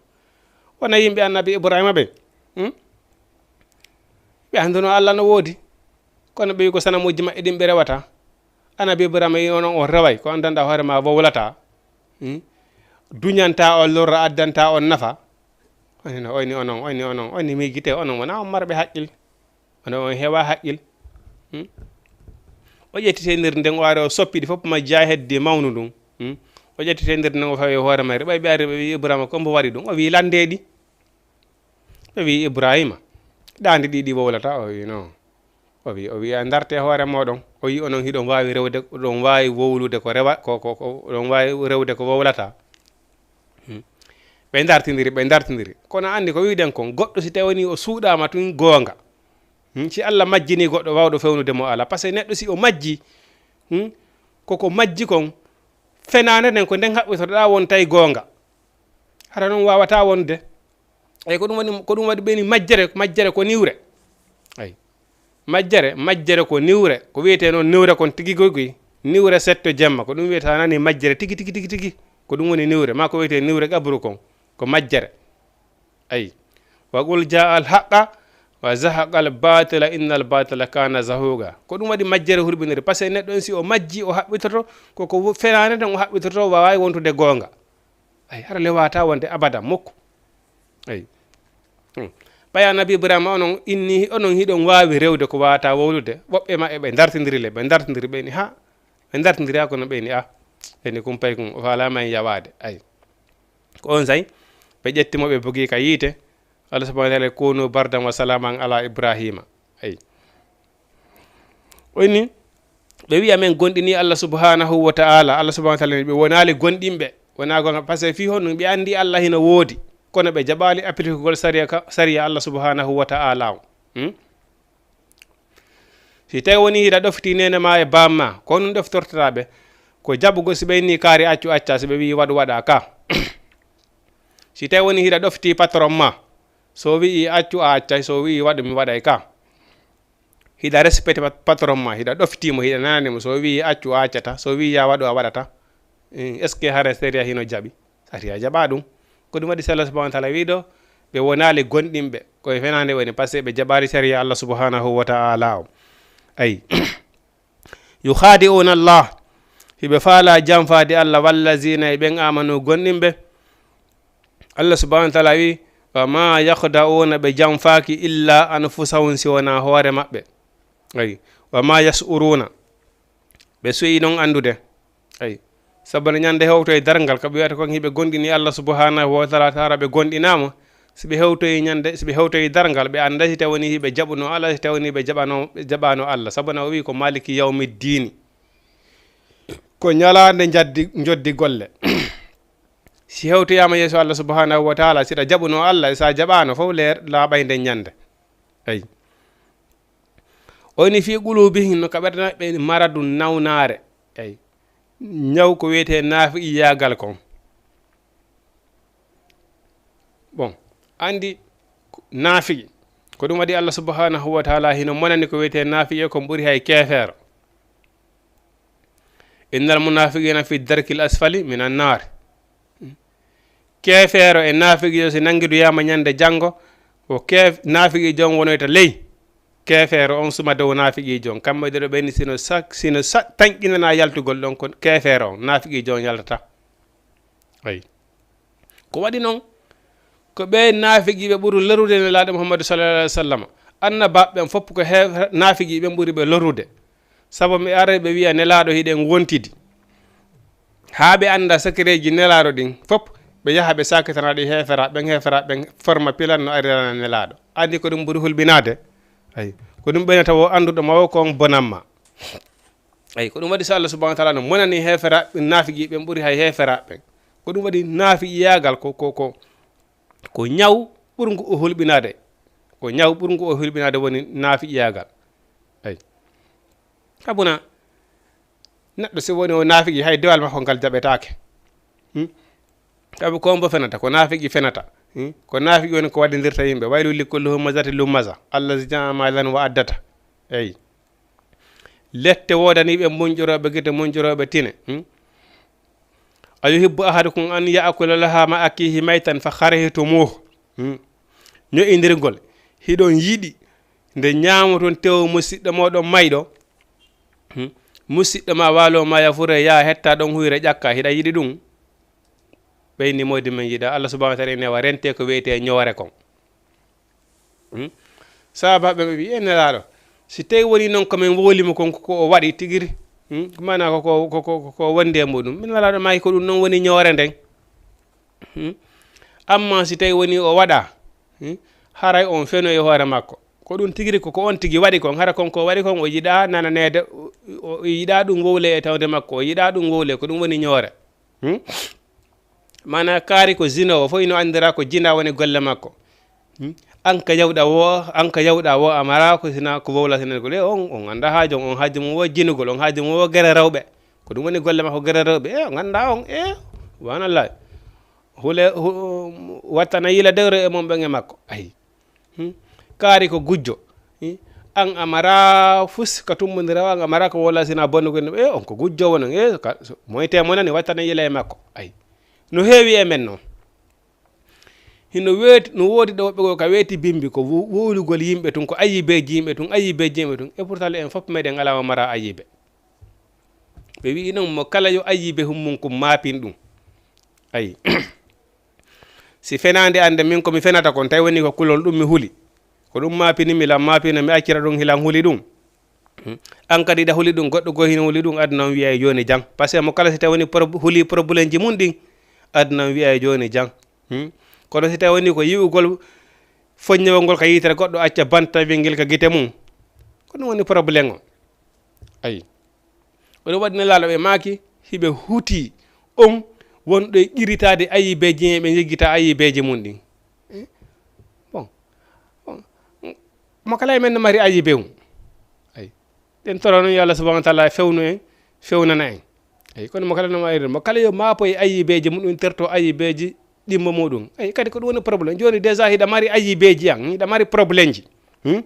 Wona yimɓe annabi Ibrahima ɓe. Hmm? Ɓe annduno Allah no woodi. Kono ɓe wi ko sanamuuji maɓɓe ɗin ɓe rewata. Annabi Ibrahima yi onon on reway, ko anndanɗaa hoore ma wowlataa. Hmm? Duñantaa on lorra, addantaa on nafa. Oni no, oni onon, oni onon, oni miijitee, onon wonaa on marɓe haqqil. Wonaa on heewaa haqqil. Hmm? O ƴetti teynirde nden, o ari o soppi ɗi fof ma jaa heddi mawnu ndun. Hmm? O ƴetti teynirde nden, o fawi e hoore mayre. Ɓay ɓe ari ɓe wi Ibrahima, ko mbo waɗi ɗum? O wi, "Lanndee ɗi." Ɓe wi Ibrahima, "Ɗaandi ɗi ɗi wowlata?" O wi, "Non." O wi, o wi, "A ndarte hoore mooɗon." O wi, "Onon hiɗon waawi rewde, oɗon waawi wowlude ko rewa, ko, ko, ko, oɗon waawi rewde ko wowlata." Hmm. Ɓe ndartindiri, ɓe ndartindiri. Kono anndi ko wi'uɗen kon, goɗɗo si tawii o suuɗaama tun goonga, hmm, si Allah majjinii goɗɗo waawɗo fewnude mo alaa. Par ce que neɗɗo si o majjii, hmm, koko majji kon, fenaande nden ko nden haɓɓitotoɗaa wontay goonga. Hara non waawataa wonde. Eyi, ko ɗum woni, ko ɗum waɗi ɓe ni majjere, majjere ko niwre. Eyi. Majjere, majjere ko niwre. Ko wiyetee noon niwre kon tigi goy goy. Niwre setto jemma. Ko ɗum wiyetee a nani majjere tigi, tigi, tigi, tigi. Ko ɗum woni niwre. Maa ko wiyetee niwre qabru kon. Ko majjere. Ayi. "Wa qul jaa al haqqa wa zahaqa al batila inna al batila kana zahuqa." Ko ɗum waɗi majjere hurɓiniri. Par ce que neɗɗo on si o majji, o haɓɓitoto, ko, ko fenaande tan o haɓɓitoto, waaway wontude goonga. Ay, hara lewataa wonde abada mukko. Ay. Hmm. Ɓay annabi Ibrahima onon inni, onon hiɗon waawi rewde ko waawataa wowlude. Woɓɓe maɓɓe ɓe ndartindiri le, ɓe ndartindiri ɓe ni ha. Ɓe ndartindiri ha kono ɓe ni a. Ɓe ni kumpay kun, o faalaama en yawaade. Ay. Ko on say, ɓe ƴetti mo ɓe bogi ka yiite. Allah subhanahu wa ta'ala, "Kunu bardan wa salaman ala Ibrahima." Ay. O inni, ɓe wi'a men gonɗini Allah subhanahu wa ta'ala. Allah subhanahu wa ta'ala ni ɓe wonaali gonɗinɓe. Wonaa gonga, par ce que fii honɗum ɓe anndi Allah hino woodi. Kono ɓe jaɓaali applikugol sariya ka, sariya Allah subhanahu wa ta'ala on. Hmm? Si tawi woni hiɗa ɗofti neene ma e baam ma, ko honɗum ɗoftortoɗaa ɓe? Ko jaɓugol si ɓe inni kaari accu accaa, si ɓe wi'i waɗu waɗaa ka. Si tawi woni hiɗa ɗofti patron ma, so wi'i accu a accay, so wi'i waɗu mi waɗay ka. Hiɗa respecté pat-, patron ma, hiɗa ɗofti mo, hiɗa nanani mo, so wi'i accu a accata, so wi'i ya waɗu a waɗata. Eh, est-ce que hara sariya hino jaɓi? Sariya jaɓa ɗum. Ko ɗum waɗi si Allah subhanahu wa ta'ala wi'i ɗo, ɓe wonaali gonɗinɓe, ko e fenaande woni, par ce que ɓe jaɓaali sariya Allah subhanahu wa ta'ala o. Ayi. Yukhadi'una Allah, hiɓe faala janfaade Allah, wallazina e ɓen amanu gonɗinɓe. Allah subhanahu wa ta'ala wi, "Wa ma yakhda'una," ɓe janfaaki, "illa anfusahum," si wonaa hoore maɓɓe. Ayi. "Wa ma yash'uruna," ɓe suyi non anndude. Ayi. Sabu no ñande hewto e darngal, ko ɓe wiyata kon hiɓe gonɗini Allah subhanahu wa ta'ala, tara ɓe gonɗinaama. Si ɓe hewtoyi ñande, si ɓe hewtoyi darngal, ɓe annday si tawani hiɓe jaɓuno Allah, si tawani ɓe jaɓano, ɓe jaɓano Allah. Sabu no o wi ko maliki yawmiddini. Ko ñalaande njaddi, njoddi golle. Si hewtoyaama yeeso Allah subhanahu wa ta'ala, si ɗa jaɓuno Allah, sa jaɓaano fof leer, laaɓay nden ñande. Ayi. O ni fii qulubihim, no ka ɓerɗe maɓɓe ni maradun, nawnaare. Ayi. Ñaw ko wiyetee naafiqiyaagal kon. Bon, anndi naafiqi, ko ɗum waɗi Allah subhanahu wa ta'ala hino monani ko wiyetee naafiqi kon ɓuri hay keefeero. "Innal munafiqina fi darkil asfali minan naar." Keefeero e naafiqiijo si nanngidoyaama ñande janngo, ko keef-, naafiqiijo on wonoyta ley. Keefeero on suma dow naafiqiijo on. Kamɓe ɗiɗo ɓe ni sino sa-, sino sa-, tanƴinanaa yaltugol ɗon, ko keefeero on, naafiqiijo on yaltata. Ayi. Ko waɗi non, ko ɓe naafiqiiɓe ɓuri lorude Nelaaɗo Muhammadu sallallahu alaihi wa sallam. Annabaaɓe ɓen fof ko he-, naafiqiiɓe ɓen ɓuri ɓe lorude. Sabu ɓe aray ɓe wi'a Nelaaɗo hiɗen wontidi. Haa ɓe annda secretji Nelaaɗo ɗin fof, ɓe yaha ɓe sakitana ɗi heeferaaɓe ɓen, heeferaaɓe ɓen forma pilan no arirana Nelaaɗo. Anndi ko ɗum ɓuri hulɓinaade? Ay, ko ɗum ɓeynata wo annduɗo ma wo ko on bonamma. Ay, ko ɗum waɗi so Allah subhanahu wa taala no monani heeferaaɓe, naafiqi ɓen ɓuri hay heeferaaɓe ɓen. Ko ɗum waɗi naafiqiyaagal ko, ko, ko, ko ñaw ɓurngu o hulɓinaade. Ko ñaw ɓurngu o hulɓinaade woni naafiqiyaagal. Ay. Abuna, neɗɗo si woni o naafiqi, hay dewal makko ngal jaɓetaake. Hmm? Sabu ko on bo fenata, ko naafiqi fenata. Hmm? Ko naafiqi woni ko waɗindirta yimɓe. Waylu li kulli humazatin lumaza, allazi jama'a malan wa addada. Eyi. Lette woodaniiɓe muñƴorooɓe gite, muñƴorooɓe tine. Hmm? A yuhibbu ahadukum an ya'kula lahama akihi maytan fa karihtumuh. Hmm? Ño'indirgol. Hiɗon yiɗi nde ñaamoton tew musiɗɗo mooɗon mayɗo. Hmm? Musiɗɗo ma waalo ma yafure ya hetta ɗon huyre ƴakka. Hiɗa yiɗi ɗum? Ɓeyni moodi men yiɗa. Allah subhanahu wa taala ene wa rente ko wiyetee ñoore kon. Hmm? Sahaabaaɓe ɓe wi'i, "E Nelaaɗo, si tawi woni noon ko min wowli mo kon ko o waɗi tigiri, hmm? Maanaa ko, ko, ko, ko, ko wondi e muɗum." Min Nelaaɗo maaki ko ɗum noon woni ñoore nden. Hmm? Amma si tawi woni o waɗa, hmm? Haray on feno e hoore makko. Ko ɗum tigiri ko, ko on tigi waɗi kon, hara kon ko waɗi kon o yiɗa nananeede, o, o, o yiɗa ɗum wowle e tawde makko, o yiɗa ɗum wowle, ko ɗum woni ñoore. Hmm? Maanaa kaari ko zina o, fof ino anndira ko jina woni golle makko. Hmm? An ka yawɗa wo, an ka yawɗa wo, a mara ko zina, ko wowla zina ko. E on, on annda haaju on, on haaju mum wo jinugol, on haaju mum wo gere rewɓe. Ko ɗum woni golle makko gere rewɓe. E on annda on, e, subhanallah. Hule, hu-, wattana yila dewre e mum ɓen e makko. Ayi. Hmm? Kaari ko gujjo. Hmm? An a mara fus ka tummondira, an a mara ko wowla zina bonnugol. E on ko gujjo wonon. E ka, so, moyte mo nani wattana yila e makko. Ayi. No heewi e men noon. Hino weeti, no woodi ɗo woɓɓe goo ka weeti bimbi ko wo-, wowlugol yimɓe tun, ko ayibeeji yimɓe tun, ayibeeji yimɓe tun. E pourtant en fof meɗen alaa mo mara ayibe. Ɓe wi'i non mo kala yo ayibe hummum kum maapin ɗum. Ayi. Si fenaande annde min ko mi fenata kon, tawi woni ko kulol ɗum mi huli. Ko ɗum maapini mi lan maapina mi accira ɗum hilan huli ɗum. Hmm. An kadi ɗa huli ɗum, goɗɗo goo hino huli ɗum, aduna on wi'a e jooni jang. Parce que mo kala si tawi woni prob-, huli problème ji mum ɗin, aduna on wi'a e jooni jang. Hmm. Kono si tawi woni ko yi'ugol foññewol ngol ka yitere goɗɗo acca banta wingel ka gite mum, ko ɗum woni problème on. Ayi. Ko ɗum waɗi Nelaaɗo ɓe maaki, hiɓe huti on wonɗo e qiritaade ayibeeji, ɓe njeggita ayibeeji mum ɗin. Eh? Bon. Bon. Mo kala e men no mari ayibe mum. Ayi. Ɗen toro noon yo Allah subhanahu wa taala fewnu en, fewnana en. Eyi, kono mo kala no mari, mo kala yo maapo e ayibeeji muɗum, terto ayibeeji ɗimmo muɗum. Eyi, kadi ko ɗum woni problème. Jooni déjà hiɗa mari ayibeeji an, hiɗa mari problème ji. Hmm?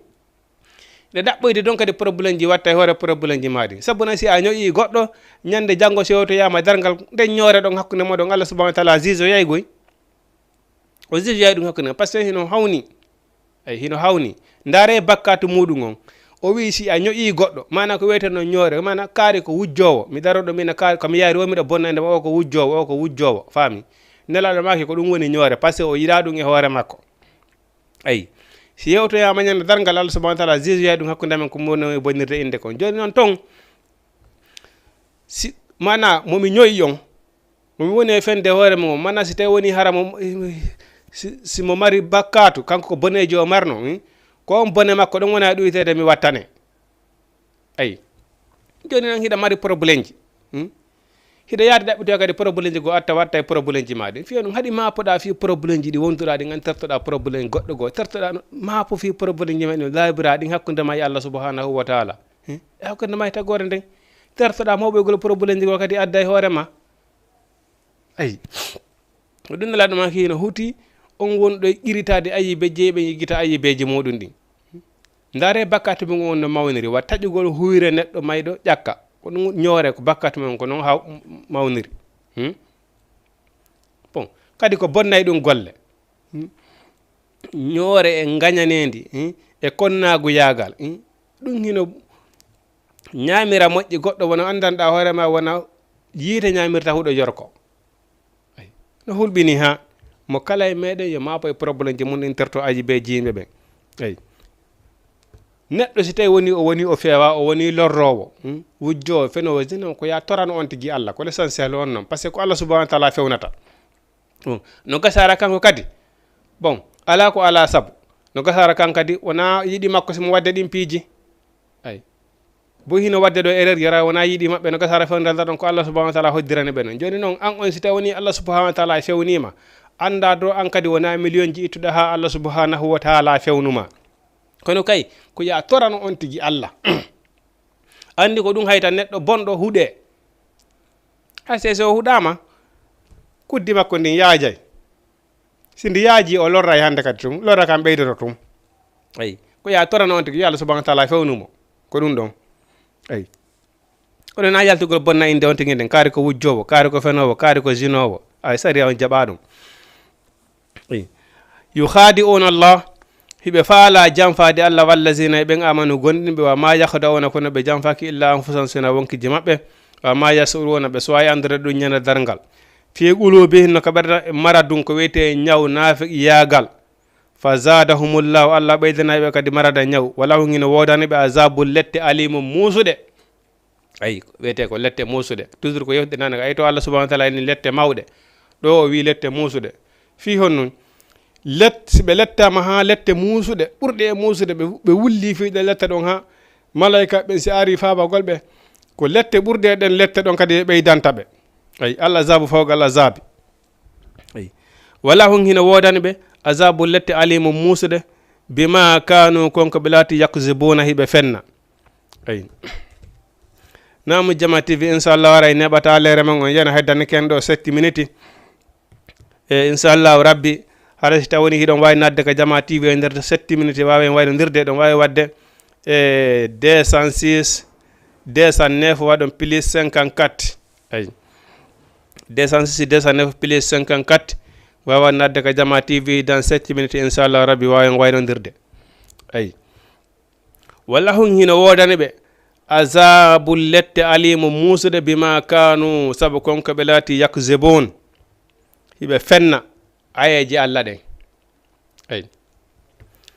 Ɗe ɗaɓɓoyde ɗon kadi problème ji watta e hoore problème ji maa ɗin. Sabu nan si a ñoƴii goɗɗo, ñande janngo si yewtoyaama darngal, nden ñoore ɗon hakkunde moɗon, Allah subhanahu wa taala juge o yaygoy. O juge yaay ɗum hakkunde, parce que hino hawni. Eyi, hino hawni. Ndaare bakkaatu muɗum on. O wi'i si a ñoƴii goɗɗo, maanaa ko wiyetee noon ñoore, maanaa kaari ko wujjoowo. Mi daroo ɗo, mina kaari, ko mi yaari o, miɗo bonnande mo, o ko wujjoowo, o ko wujjoowo. Faami? Nelaaɗo maaki ko ɗum woni ñoore, parce que o yiɗaa ɗum e hoore makko. Eyi. Si yewtoyaama ñande darngal, Allah subhanahu wa taala juge yaay ɗum hakkunde amen, ko moni e bonnirde innde kon. Jooni noon ton, si, maanaa, mo mi ñoyi on, mo mi woni e fende hoore mum, maanaa si tawi woni hara mo, si, si mo mari bakkaatu, kanko ko boneejo o marno, hmm? Ko on bone makko ɗon wona e ɗuyteede mi wattane. Ayi. Jooni noon hiɗa mari problème ji. Hmm? Hiɗa yaade ɗaɓɓitoya kadi problème ji goo atta watta e problème ji maa ɗin. Fiya ɗum haɗi maapoɗaa fii problème ji ɗi wonduɗaa ɗin, an tertoɗaa problème goɗɗo goo. Tertoɗaa no, maapo fii problème ji maa ɗin, laabiraa ɗin hakkunde maa e Allah subhanahu wa taala. Hmm? E hakkunde maa e tagoore nden. Tertoɗaa mawɓoygol problème ji goo kadi adda e hoore maa. Ayi. Ko ɗum Nelaaɗo maa hino huti on wonɗo e qiritaade ayibe jeeɓe yiggita ayibeeji muɗum ɗin. Ndaare bakkaatu mum on no mawniri, wa taƴugol huyre neɗɗo mayɗo ƴakka. Ko ɗum ñoore ko bakkaatu mum ko noon haw-, mawniri. Hmm? Bon, kadi ko bonnay ɗum golle. Hmm? Ñoore e ngañaneendi, hmm? E konnaagu yaagal. Hmm? Ɗum hino ñaamira moƴƴi goɗɗo wona anndanɗaa hoore maa wona yiite ñaamirta huɗo yorko. Ay, no hulɓini haa mo kala e meɗen yo maapo e problème ji mum ɗin terto ayibeeji yimɓe ɓen. Ay. Neɗɗo si tawi woni o woni o feewa, o woni lorroowo, hmm? Wujjoowo, fenoowo, zina, ko ya torano on tigi Allah. Ko l'essentiel on noon, parce que ko Allah subhanahu wa taala fewnata. Hmm. No gasara kanko kadi, bon, alaa ko alaa sabu. No gasara kan kadi, wona yiɗi makko si mo wadde ɗin piiji. Ay. Bo hino wadde ɗo erreur, yara wona yiɗi maɓɓe, no gasara fewniralta ɗon ko Allah subhanahu wa taala hoddirani ɓe noon. Jooni noon, an on si tawi woni Allah subhanahu wa taala fewnima, annda do an kadi wona million ji ittuɗa ha Allah subhanahu wa taala fewnuma. Kono kay, ko ya torano on tigi Allah. Anndi ko ɗum hayta neɗɗo bonɗo huɗe. Hay sey so o huɗaama, kuddi makko ndin yaajay. Si ndi yaaji, o lorray hannde kadi tun, lorra kan ɓeydoto tun. Eyi, ko ya torano on tigi, yo Allah subhanahu wa taala fewnu mo. Ko ɗum ɗon. Eyi. Kono na yaltugol bonna innde on tigi nden, kaari ko wujjoowo, kaari ko fenoowo, kaari ko zinoowo. Ay, sariya on jaɓa ɗum. Eyi. Yukhadi'una Allah, hiɓe faala janfaade Allah, wallazina e ɓen amanu gonɗinɓe, wa ma yakhda'una kono ɓe janfaaki illa anfusahum sina wonkiji maɓɓe, wa ma yash'uruna ɓe suwaayi anndude ɗum ñande darngal. Fi qulubihim no ka ɓerɗe maradun ko wiyetee ñaw naafiqiyaagal. Fa zadahumullahu, Allah ɓeydanay ɓe kadi marada ñaw. Walahum hino woodani ɓe azabul lette alimun muusuɗe. Ayi, wiyetee ko lette muusuɗe. Toujours ko yewtude nane, ayi to Allah subhanahu wa taala inni lette mawɗe. Ɗo o wi lette muusuɗe. Fii honno? Let, si ɓe lettaama haa lette muusuɗe, ɓurɗe e muusude, ɓe, ɓe wulli fii ɗen lette ɗon haa malaika ɓen si ari faabagol ɓe. Ko lette ɓurɗe e ɗen lette ɗon kadi e ɓeydanta ɓe. Ayi, Allah azabu fawqa Allah azabi. Ayi. Walahum hino woodani ɓe azabu lette alimu muusude bima kanu kon ko ɓe laati yakzibuna hiɓe fenna. Ayi. Namu Jama T V, inchallah, waray neɓata leere mon on yana heddani ken ɗo sept minutes. E inchallahu rabbi, hara si tawoni hiɗon wawi nadde ka Jama T V e nder sept minutes, wawen waynondirde, ɗon wawi wadde e deux cent six, deux cent neuf, waɗon plus cinquante-quatre. Ayi. Deux cent six, deux cent neuf plus cinquante-quatre, wawan nadde ka Jama T V dans sept minutes, inchallahu rabbi, wawen waynondirde. Ayi. Walahum hino woodani ɓe azabul lette alimu muusude bima kanu, sabu kon ko ɓe laati yakzibun. Hiɓe fenna ayeeje Allah ɗen. Eyi.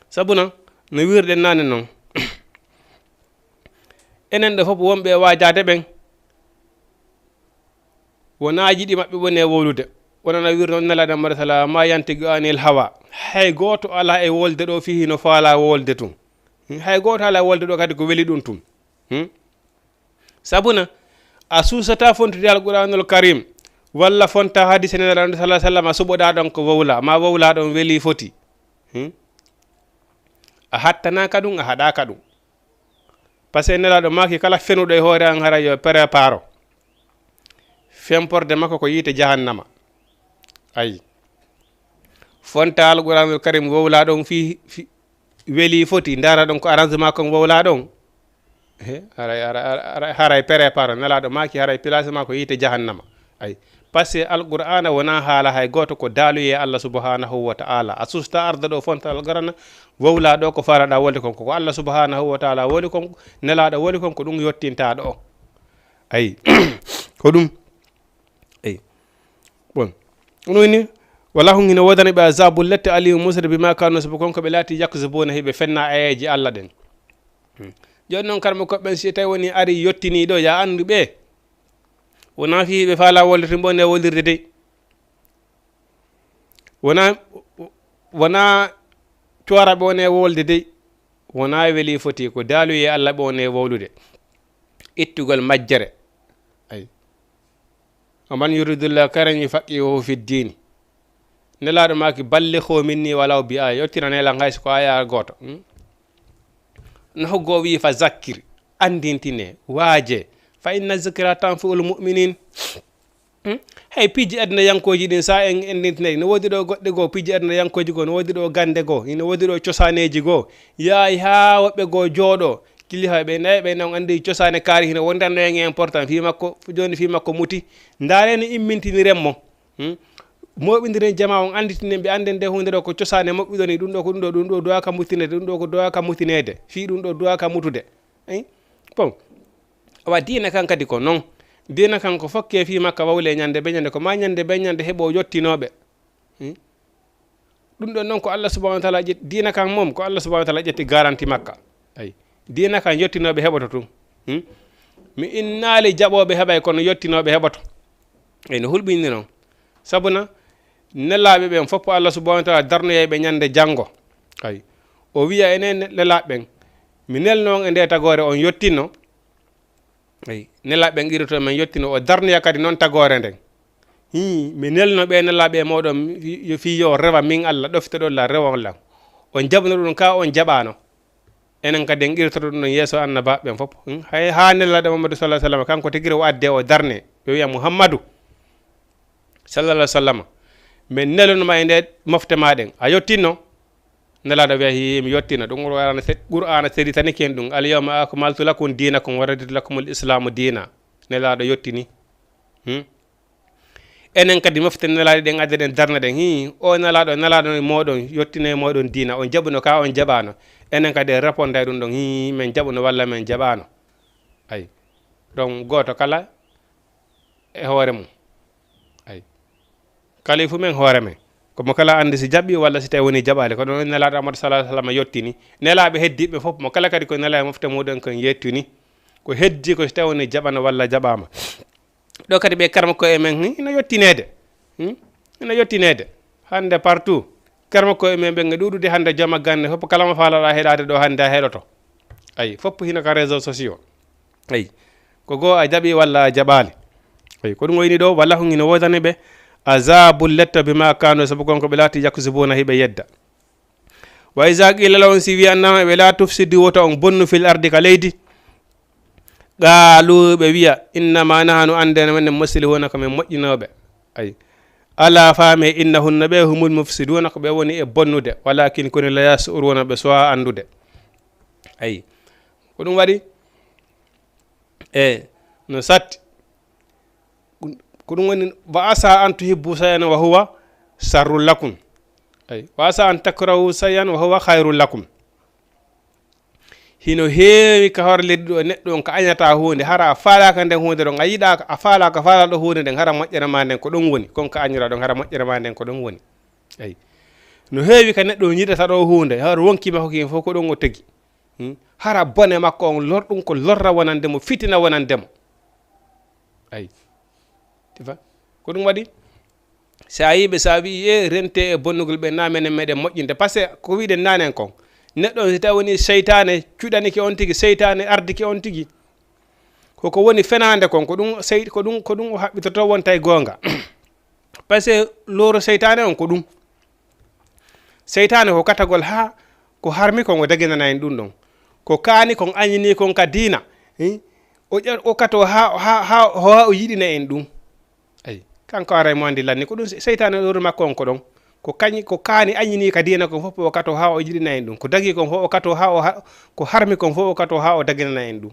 Sabu non, no wirɗen nane non. Enen ɗo fof wonɓe e waajaade ɓen, wonaa yiɗi maɓɓe woni e wowlude. Wonana wirno Nelaaɗo Muhammad sala, "Ma yantiqu anil hawa." Hay gooto alaa e wolde ɗo fii hino faalaa wolde tun. Hmm? Hay gooto alaa e wolde ɗo kadi ko weli ɗum tun. Hmm? Sabuna, a suusataa fontude Alquraanul Karim, walla fontaa hadiise Nelaaɗo sala sallam, a suɓoɗaa ɗon ko wowlaa, ma wowlaa ɗon weli foti. Hmm? A hattanaaka ɗum, a haɗaaka ɗum. Parce que Nelaaɗo maaki kala fenuɗo e hoore an hara yo préparo. Femporde makko ko yiite jahannama. Ayi. Fonta Alquraanul Karim wowlaa ɗon fii, fii, weli foti, ndaara ɗon ko arrangement kon wowlaa ɗon. He, haray, haray, haray, haray préparo, Nelaaɗo maaki haray place ma ko yiite jahannama. Ayi. Parce que Alqur'aana wonaa haala hay gooto, ko daaluyee Allah subhanahu wa ta'ala. A susta arda ɗo fonta Alqur'aana, wowlaa ɗo ko faalaɗaa wolde kon. Ko Allah subhanahu wa ta'ala woli kon, Nelaaɗo woli kon, ko ɗum yottintaa ɗo. Ayi. Ko ɗum. Ayi. Bon. Ɗum woni, walahum hino woodani ɓe azabul lette alimu muusude bima kanu, sabu kon ko ɓe laati yakzibuna, hiɓe fenna ayeeje Allah ɗen. Hmm. Jooni noon, karma koɓɓen, si tawi woni ari yottini ɗo, ya anndu ɓe. Wonaa fii ɓe faalaa wolde tun ɓe woni e woldirde dey. Wonaa, wonaa coora ɓe woni e wolde dey. Wonaa weli foti ko daaluyee Allah ɓe woni e wowlude. Ittugol majjere. Ay. "Wa man yuridillahu khayran yufaqihuhu fid dini." Nelaaɗo maaki, "Ballighuu minni walaw bi aaya." Yottina nelan hay so ko aaya gooto. Hmm? No hoggo wi, "Fa zakkir." Anndintine, waaje. "Fa inna zikra tanfa'ul mu'minin." Hmm? Hay piiji aduna yankooji ɗin, sa en anndintinay, no woodi ɗo goɗɗe goo, piiji aduna yankooji goo, no woodi ɗo gannde goo, no woodi ɗo cosaaneeji goo. Yaay haa woɓɓe goo jooɗo, kilifa ɓe nayi ɓe non anndi cosaane kaari hino wondanno en important. Fii makko, jooni fii makko muti. Ndaare no immintiniren mo. Hmm? Mooɓindiren jamaa on, annditinen ɓe, annden nde huunde ɗo ko cosaane moƴƴuɗo ni, ɗum ɗo ko ɗum ɗo, ɗum ɗo duwaaka mutineede, ɗum ɗo ko duwaaka mutineede, fii ɗum ɗo duwaaka mutude. Eh? Bon. Awa diina kan kadi ko non. Diina kan ko fokke fii makka wawle ñande be ñande, ko ma ñande be ñande heɓo yottinooɓe. Hmm? Ɗum ɗon non ko Allah subhanahu wa ta'ala ƴetti, diina kan mom ko Allah subhanahu wa ta'ala ƴetti garanti makka. Ay, diina kan yottinooɓe heɓoto tun. Hmm? Mi innaali jaɓooɓe heɓay, kono yottinooɓe heɓoto. Ay, no hulɓinni noon. Sabuna, nelaaɓe ɓen fof, Allah subhanahu wa taala darnoyay ɓe ñande janngo. Ay, o wiya enen nelaaɓe ɓen, mi nelno on e nde tagoore, on yottinno. Ay, nelaaɓe ɓen qirotoo men yottinno, o darnoya kadi noon tagoore nden. Hii, mi nelno ɓe nelaaɓe e mooɗon, yo fii yo rewa min Allah, ɗoftoɗon lan, rewon lan. On jaɓno ɗum ka on jaɓaano. Enen kadi en qirtoto ɗum ɗon yeeso annabaaɓe ɓen fof. Hmm? Hay haa nelaaɗo Muhammadu sallallahu alaihi wasallam, kanko tigi o adde o darne. Ɓe wiya, "Muhammadu sallallahu alaihi wasallam, men nelonoma e nde mofte ma ɗen. A yottinno?" Nelaaɗo wiya, "Hii, mi yottina." Ɗum Qur'aana se-, Qur'aana seeditanike en ɗum. "Al yawma akmaltu lakum dinakum wa raditu lakumul islamu dina." Nelaaɗo yottini. Hmm? Enen kadi mofte nelaaɗe ɗen, adde ɗen, darna ɗen. Hii, o nelaaɗo, nelaaɗo mooɗon, yottino e mooɗon diina, on jaɓuno ka on jaɓaano. Enen kadi en réponda e ɗum ɗon, hii, men jaɓuno walla men jaɓaano. Ay. Ɗon gooto kala e hoore mum. Ay. Kala e fuu men hoore men. Ko mo kala anndi si jaɓi walla si tawi woni jaɓaali. Ko ɗon nelaaɗo Muhammadu sallallahu alaihi wasallam yottini. Nelaaɓe heddiiɓe fof, mo kala kadi ko nelaaɓe mofte muɗum kon yettini. Ko heddi ko si tawi woni jaɓano walla jaɓaama. Ɗo kadi ɓe karma koye men, hmm, ina yottineede. Hmm? Ina yottineede. Hannde partout, karma koye men ɓen e ɗuuɗude hannde jooma gannde fof, kala mo faalaɗaa heɗaade ɗo hannde a heɗoto. Ayi, fof hino ka réseaux sociaux. Ayi, ko goo a jaɓi walla a jaɓaali. Ayi, ko ɗum o ini ɗo, walla hon ina woodani ɓe azabul letta bima kanu, sabu kon ko ɓe laati yakzibuna hiɓe yedda. Wa iza qila lahum, si wiyannaama ɓe, la tufsidu, wota on bonnu fil ardi ka leydi. Qaalu, ɓe wiya, innama nahnu, anndene men, muslihuna, ko men moƴƴinooɓe. Ayi. Ala faame, innahum, no ɓe, humul mufsiduna, ko ɓe woni e bonnude. Walakin, kono, la yashuruna, ɓe suwaa anndude. Ayi. Ko ɗum waɗi? E, no satti. Ko ɗum woni, wa asa an tuhibbu shay'an wa huwa sharrun lakum. Ayi. Wa asa an takrahu shay'an wa huwa khayrun lakum. Hino heewi ka hoore leydi ɗo, neɗɗo on ka añata huunde, hara a faalaaka nden huunde ɗon, a yiɗaaka, a faalaaka faalaaɗo huunde nden, hara moƴƴere ma nden ko ɗon woni, kon ka añira ɗon, hara moƴƴere ma nden ko ɗon woni. Ayi. No heewi ka neɗɗo on yiɗata ɗo huunde, hara wonki ma ko kin fof ko ɗon o tegi. Hmm? Hara bone makko on lor ɗum ko lorra wonande mo, fitina wonande mo. Ayi. Tifa? Ko ɗum waɗi? Si a yii ɓe, si a wi'i, "E, rente e bonnugol ɓe, na menen meɗen moƴƴinde." Parce que ko wiɗen nanen kon, neɗɗo on si tawi woni seytaane cuɗanike on tigi, seytaane ardike on tigi, koko woni fenaande kon, ko ɗum sey-, ko ɗum, ko ɗum o haɓɓitoto wonta e goonga. Parce que looro seytaane on ko ɗum. Seytaane ko katagol haa ko harmi kon o daginana en ɗum ɗon. Ko kaani kon añini kon ka diina. Hi? O ƴa-, o kato haa, haa, haa, haa o yiɗina en ɗum. Ayi, kanko aray mo anndi lanni. Ko ɗum se-, seytaane ɗoru makko on ko ɗon. Ko kañi, ko kaani añini ka diina kon fof o kato haa o yiɗina en ɗum. Ko dagi kon fof o kato haa o ha-, ko harmi kon fof o kato haa o daginana en ɗum.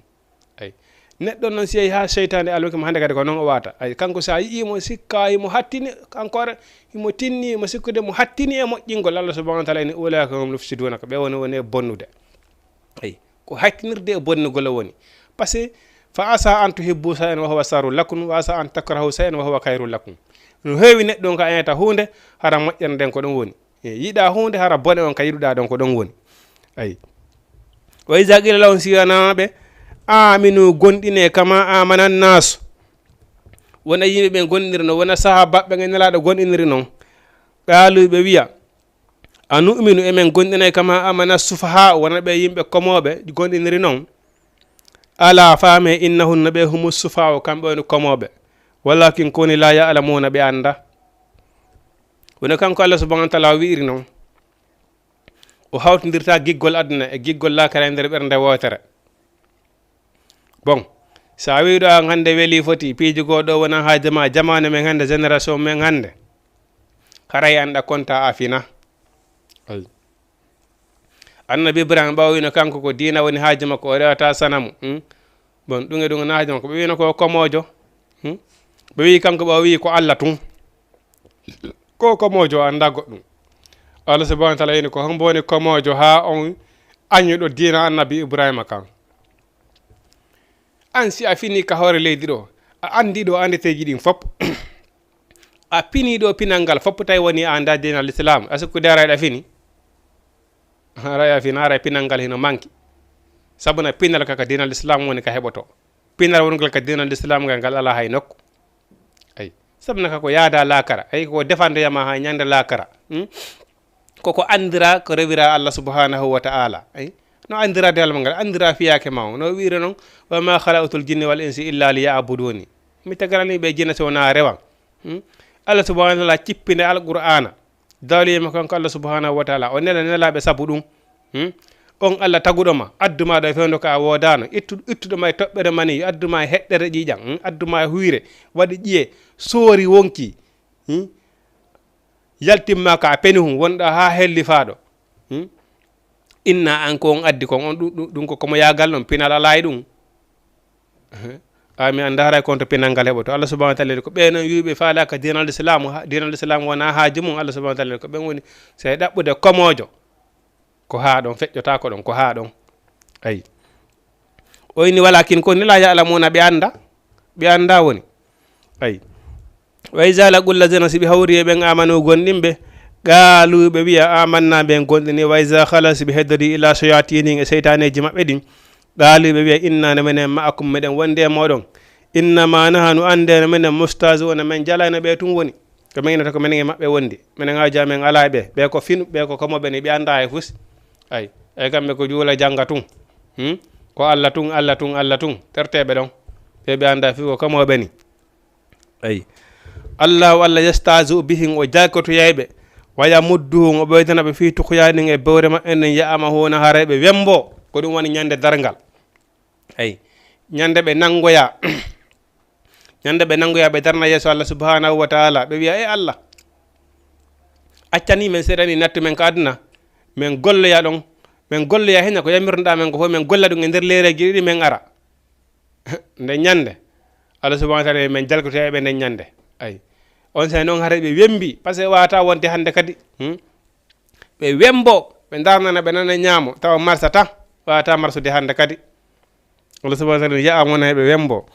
Ayi. Neɗɗo noon si yehi haa seytaane alwaki mo hannde kadi ko noon o waata. Ayi, kanko so a yi'ii mo sikka, himo hattini, kanko ara, himo tinni, himo sikkude mo hattini e moƴƴingol. Allah subhanahu wa taala ene ulaa'ika humul mufsiduuna, ko ɓe woni, woni e bonnude. Ayi, ko hattinirde e bonnugol o woni. Parce que, fa asa an tuhibbu shay'an wa huwa sharrun lakum, wa asa an takrahu shay'an wa huwa khayrun lakum. No heewi neɗɗo on ka añata huunde, hara moƴƴere nden ko ɗum woni. E, yiɗa huunde hara bone on ka yiɗuɗa ɗon ko ɗon woni. Ayi. Wa iza qila lahum, si wiyanama ɓe, "Aminu, gonɗine kama amana nnasu." Wona yimɓe ɓen gonɗiniri non, wona sahabaɓe ɓen e Nelaaɗo gonɗiniri non. Qaalu, ɓe wiya, "Anu'minu, emen gonɗinay kama amana sufaha, wona ɓe yimɓe komooɓe gonɗiniri non." Ala faame, innahum, no ɓe humu sufaha, kamɓe woni komooɓe. Walakin koni la ya'lamuna, ɓe annda. Woni kanko Allah subhanahu wa taala wi'iri non. O hawtindirta giggol aduna e giggol laakara e nder ɓernde wootere. Bon, so a wi'i ɗo an hannde weli foti, piiji goo ɗo wona haaju ma, jamaanu men hannde, génération men hannde, haray an ɗa konta a fina. Ayi. Annabi Ibrahima ɓawo wino kanko ko diina woni haaju makko, o rewata sanamu. Hmm? Bon, ɗum e ɗum na haaju makko. Ɓe wino ko komoojo. Hmm? Ɓe wi'i kanko ɓawo wi'i ko Allah tun. Ko komoojo, o annda goɗɗum. Allah subhanahu wa taala wini ko hombo woni komoojo haa on añuɗo diina annabi Ibrahima kan. An si a fini ka hoore leydi ɗo, a anndi ɗo anndeteeji ɗin fop. A pini ɗo pinal ngal fop tawi woni a annda diina l'islam. A sikku de aray ɗa fini? Haray a fina, haray pinal ngal hino manki. Sabuna pinal ka ka diinal Islam woni ka heɓoto. Pinal wongal ka diinal Islam ngal, ngal alaa hay nokku. Ay. Sabuna ka ko yaada laakara. Ay, ko defandoyama ha ñande laakara. Hmm? Koko andira, ko rewira Allah subhanahu wa ta'ala. Ay. No andira delma ngal, andira fiyake ma on. No wiire non, "Wa ma khalaqtul jinni wal insi illa liya'buduni." Mi tagarani ɓe jinna so wona rewan. Hmm? Allah subhanahu wa ta'ala cippinde Alqur'ana. Dawliyema kanko Allah subhanahu wa ta'ala. O nela nelaɓe sabu ɗum. Hmm? On Allah taguɗo ma, addu ma ɗo e fewndo ka a woodano. Ittu-, ittuɗo ma e toɓɓere mani, addu ma e heɗɗere ƴiiƴam. Hmm? Addu ma e huyre, waɗi ƴiye, soori wonki. Hmm? Yaltimma ka a peni hum, wonɗa ha hellifaaɗo. Hmm? Inna an ko on addi kon, on ɗum, ɗum, ɗum ko komo yaagal non, pinal alaa e ɗum. Ehe. A mi annda haray kon to pinal ngal heɓoto. Allah subhanahu wa ta'ala ko ɓe non wiɓe faala ka diinal Islam, ha, diinal Islam wona haaju mum. Allah subhanahu wa ta'ala ko ɓen woni sey ɗaɓɓude komoojo. Ko haa ɗon feƴƴotaako ɗon, ko haa ɗon. Ay. O inni walakin ko ni la ya'lamuna ɓe annda. Ɓe annda woni. Ay. Wa iza laqul lazina si ɓe hawri e ɓen amanu gonɗinɓe. Qaalu ɓe wi'a amanna ɓen gonɗini. Wa iza khala si ɓe heddori ila shayatinin e seytaneeji maɓɓe ɗin. Qaalu ɓe wi'a inna no menen ma'akum meɗen wondi e mooɗon. Innama nahanu annde no menen mustahzi'una men jalayno ɓe tun woni. Ko men innata ko menen e maɓɓe wondi. Menen haaju amen alaa e ɓe. Ɓe ko finu, ɓe ko komo ɓe ni ɓe annda e fus. Ay, ay kamɓe ko juula jannga tun. Hmm? Ko Allah tun, Allah tun, Allah tun. Terteɓe ɗon. Ɓe ɓe annda fi ko komo ɓe ni. Ay. Allahu Allah yastahzi'u bihim o jalkotoyay ɓe. Wa yamudduhum o ɓeydana ɓe fi tughyanin e bewre maɓɓe nden ya'mahuna haray ɓe wembo. Ko ɗum woni ñande darngal. Ay. Ñande ɓe nangoya. Ñande ɓe nangoya ɓe darna yeeso Allah subhanahu wa ta'ala. Ɓe wi'a, "E Allah, accani men seeɗani nattu men ka aduna. Men golloya ɗon. Men golloya hina ko yamirnoɗa men ko fof men golla ɗum e nder leereji ɗiɗi men ara." Nde ñande. Allah subhanahu wa ta'ala men jalkotoya ɓe nde ñande. Ay. On sey noon haray ɓe wembi. Parce que wata wonde hande kadi. Hmm? Ɓe wembo. Ɓe darnana ɓe nana ñaamo. Tawa marsata. Wata marsude hande kadi. Allah subhanahu wa ta'ala ya'a wona ɓe wembo.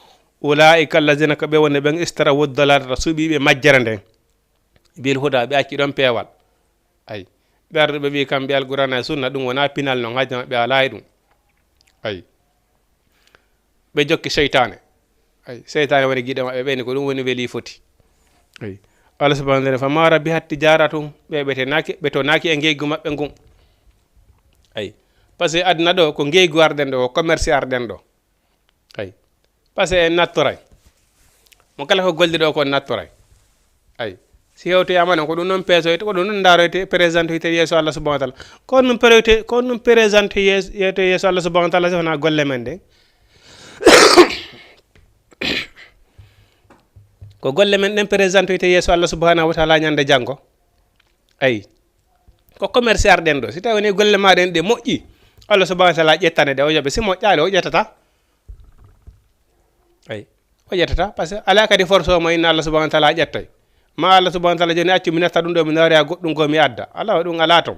Ulaa'ika allazina ko ɓe woni ɓen ishtarawu dalalata suɓiiɓe majjere nden. Bil huda ɓe acci ɗon peewal. Ay. Ɓe arduɓe ɓe wi'i kamɓe Alqur'aana e Sunna ɗum wona pinal non hajja maɓɓe alaa e ɗum. Ay. Ɓe jokki seytaane. Ay. Seytaane woni giɗo maɓɓe ɓeyni ko ɗum woni weli foti. Ay. Allah subhanahu wa ta'ala fa ma rabihat tijaratuhum ɓe ɓe tenaki ɓe tonaki e ngeygu maɓɓe ngun. Ay. Parce que aduna ɗo ko ngeygu arɗen ɗo, ko commerce arɗen ɗo. Ay. Parce que en nattoray. Mo kala ko golliɗo ko nattoray. Ay. Si hewtoyama noon, ko ɗum noon peesoyte, ko ɗum noon ndaroyte, présentoyte yeeso Allah subhanahu wa ta'ala. Ko ɗum présentoyte, ko ɗum présentoyte yeeso, yeeso Allah subhanahu wa ta'ala, si wona golle men ɗen. Ko golle men ɗen présentoyte yeeso Allah subhanahu wa ta'ala ñande janngo. Ay. Ko commerce arɗen ɗo. Si tawi woni golle ma ɗen ɗe moƴƴi, Allah subhanahu wa ta'ala ƴettane ɗe, o yoɓe. Si moƴƴaali, o ƴettata. Ay. O ƴettata, parce que alaa kadi force o mo inna Allah subhanahu wa ta'ala ƴettay. Ma Allah subhanahu wa ta'ala joni accu mi natta ɗum ɗo, mi nawroya goɗɗum goo mi adda. Alaa, ɗum alaa toon.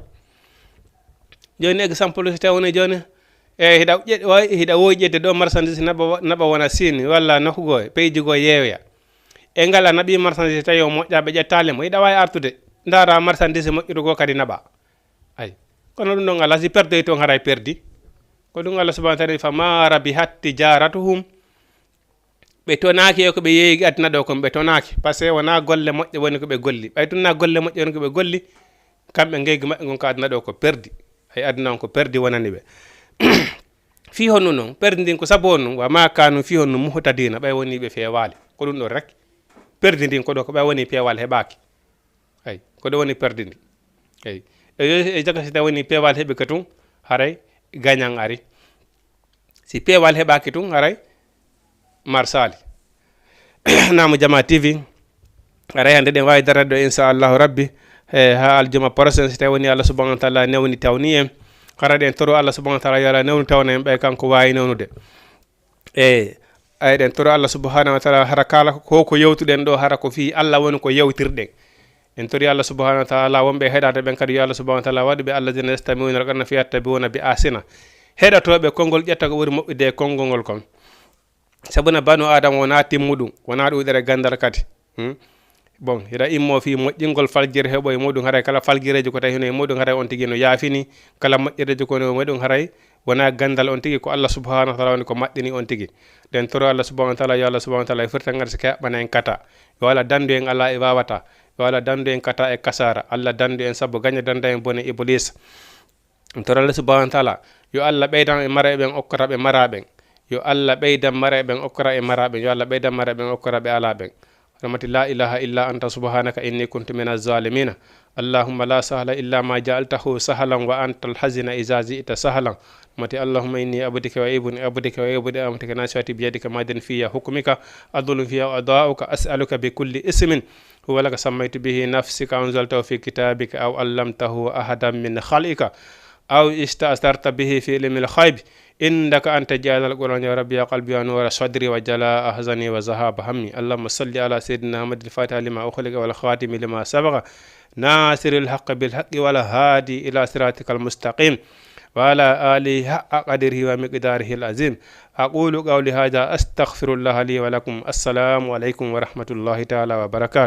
Joni exemple, si tawi woni joni, e hiɗa ƴe-, wa-, hiɗa wowi ƴettude ɗo marchandise naɓa, naɓa wona Chine walla nokku goo, pays ji goo yeeyoya. E ngal a naɓi marchandise tawi o moƴƴa ɓe ƴettaali mo. Hiɗa waawi artude, ndaara marchandise moƴƴuɗo goo kadi naɓa. Ay. Kono ɗum ɗon alaa, si perdoy toon haray perdi. Ko ɗum Allah subhanahu wa ta'ala fa ma rabihat tijaratuhum. Ɓe tonaaki e ko ɓe yeeyi aduna ɗo kon, ɓe tonaaki. Parce que wonaa golle moƴƴe woni ko ɓe golli. Ɓay tun na golle moƴƴe woni ko ɓe golli, kamɓe ngeygu maɓɓe ngon ka aduna ɗo ko perdi. Ay aduna on ko perdi wonani ɓe. Fii honno non? Perdi ndin ko sabu on non, wa ma kanu fii honno muhtadina, ɓay woni ɓe feewaali. Ko ɗum ɗon rek. Perdi ndin ko ɗo ko ɓay woni peewal heɓaaki. Ay, ko ɗo woni perdi ndi. Ay. E, e, e jaga si tawi woni peewal heɓi ka tun, haray gañan ari. Si peewal heɓaaki tun, haray marsaali. Naamu Jama T V, haray hannde ɗen waawi darade ɗo, inchallahu rabbi, e, haa aljuma prochaine, si tawi woni Allah subhanahu wa ta'ala newni tawni en. Haray ɗen toro Allah subhanahu wa ta'ala yo Allah newnu tawna en ɓay kanko waawi newnude. E, ay, ɗen toro Allah subhanahu wa ta'ala, hara kala ko, ko yewtuɗen ɗo, hara ko fii Allah woni ko yewtirɗen. En tori Allah subhanahu wa ta'ala, wonɓe heɗade ɓen kadi, yo Allah subhanahu wa ta'ala waɗu ɓe alladhina yastami'una al-qawla fayattabi'una bi ahsana. Heɗotooɓe konngol, ƴetta ko ɓuri moƴƴude e konngol ngol kon. Sabuna banu Adama wona timmuɗum, wona ɗuuɗere ganndal kadi. Hmm? Bon, hiɗa immo fii moƴƴingol faljere heɓo e muɗum, haray kala faljireejo ko tawi hino e muɗum, haray on tigi no yaafini, kala moƴƴereejo ko no e muɗum, haray Wonaa ganndal on tigi, ko Allah subhanahu wa taala woni ko maɗɗini on tigi. Ɗen toro Allah subhanahu wa taala, yo Allah subhanahu wa taala firtan arsike, haɓɓana en kata. Yo Allah danndu en alaa e waawata. Yo Allah danndu en kata e kasaara. Allah danndu en sabu gaña, dannda en bone Iblis. Toro Allah subhanahu wa taala, yo Allah ɓeydan e mara e ɓen okkora ɓe mara ɓen. Yo Allah ɓeydan mara e ɓen okkora e mara ɓen. Yo Allah ɓeydan mara e ɓen okkora ɓe alaa ɓen. Rahmati la ilaha illa anta subhanaka inni kuntu min azzalimina. Allahumma la sahla illa ma ja'altahu sahlan wa anta alhazina iza zi'ta sahlan. Rahmati Allahumma inni abdika wa ibnu abdika wa ibnu amatika nasiyati biyadika madin fiya hukmika adlun fiya qada'uka as'aluka bi kulli ismin هو لك سميت به نفسك أنزلته في كتابك أو علمته أحدا من خلقك أو استأثرت به في علم الغيب عندك أن تجعل القرآن ربيع قلبي ونور صدري وجلاء أحزاني وذهاب همي. اللهم صل على سيدنا محمد الفاتح لما أغلق والخاتم لما سبق ناصر الحق بالحق والهادي إلى صراطك المستقيم وعلى آله حق قدره ومقداره العظيم. أقول قولي هذا أستغفر الله لي ولكم. السلام عليكم ورحمة الله تعالى وبركاته.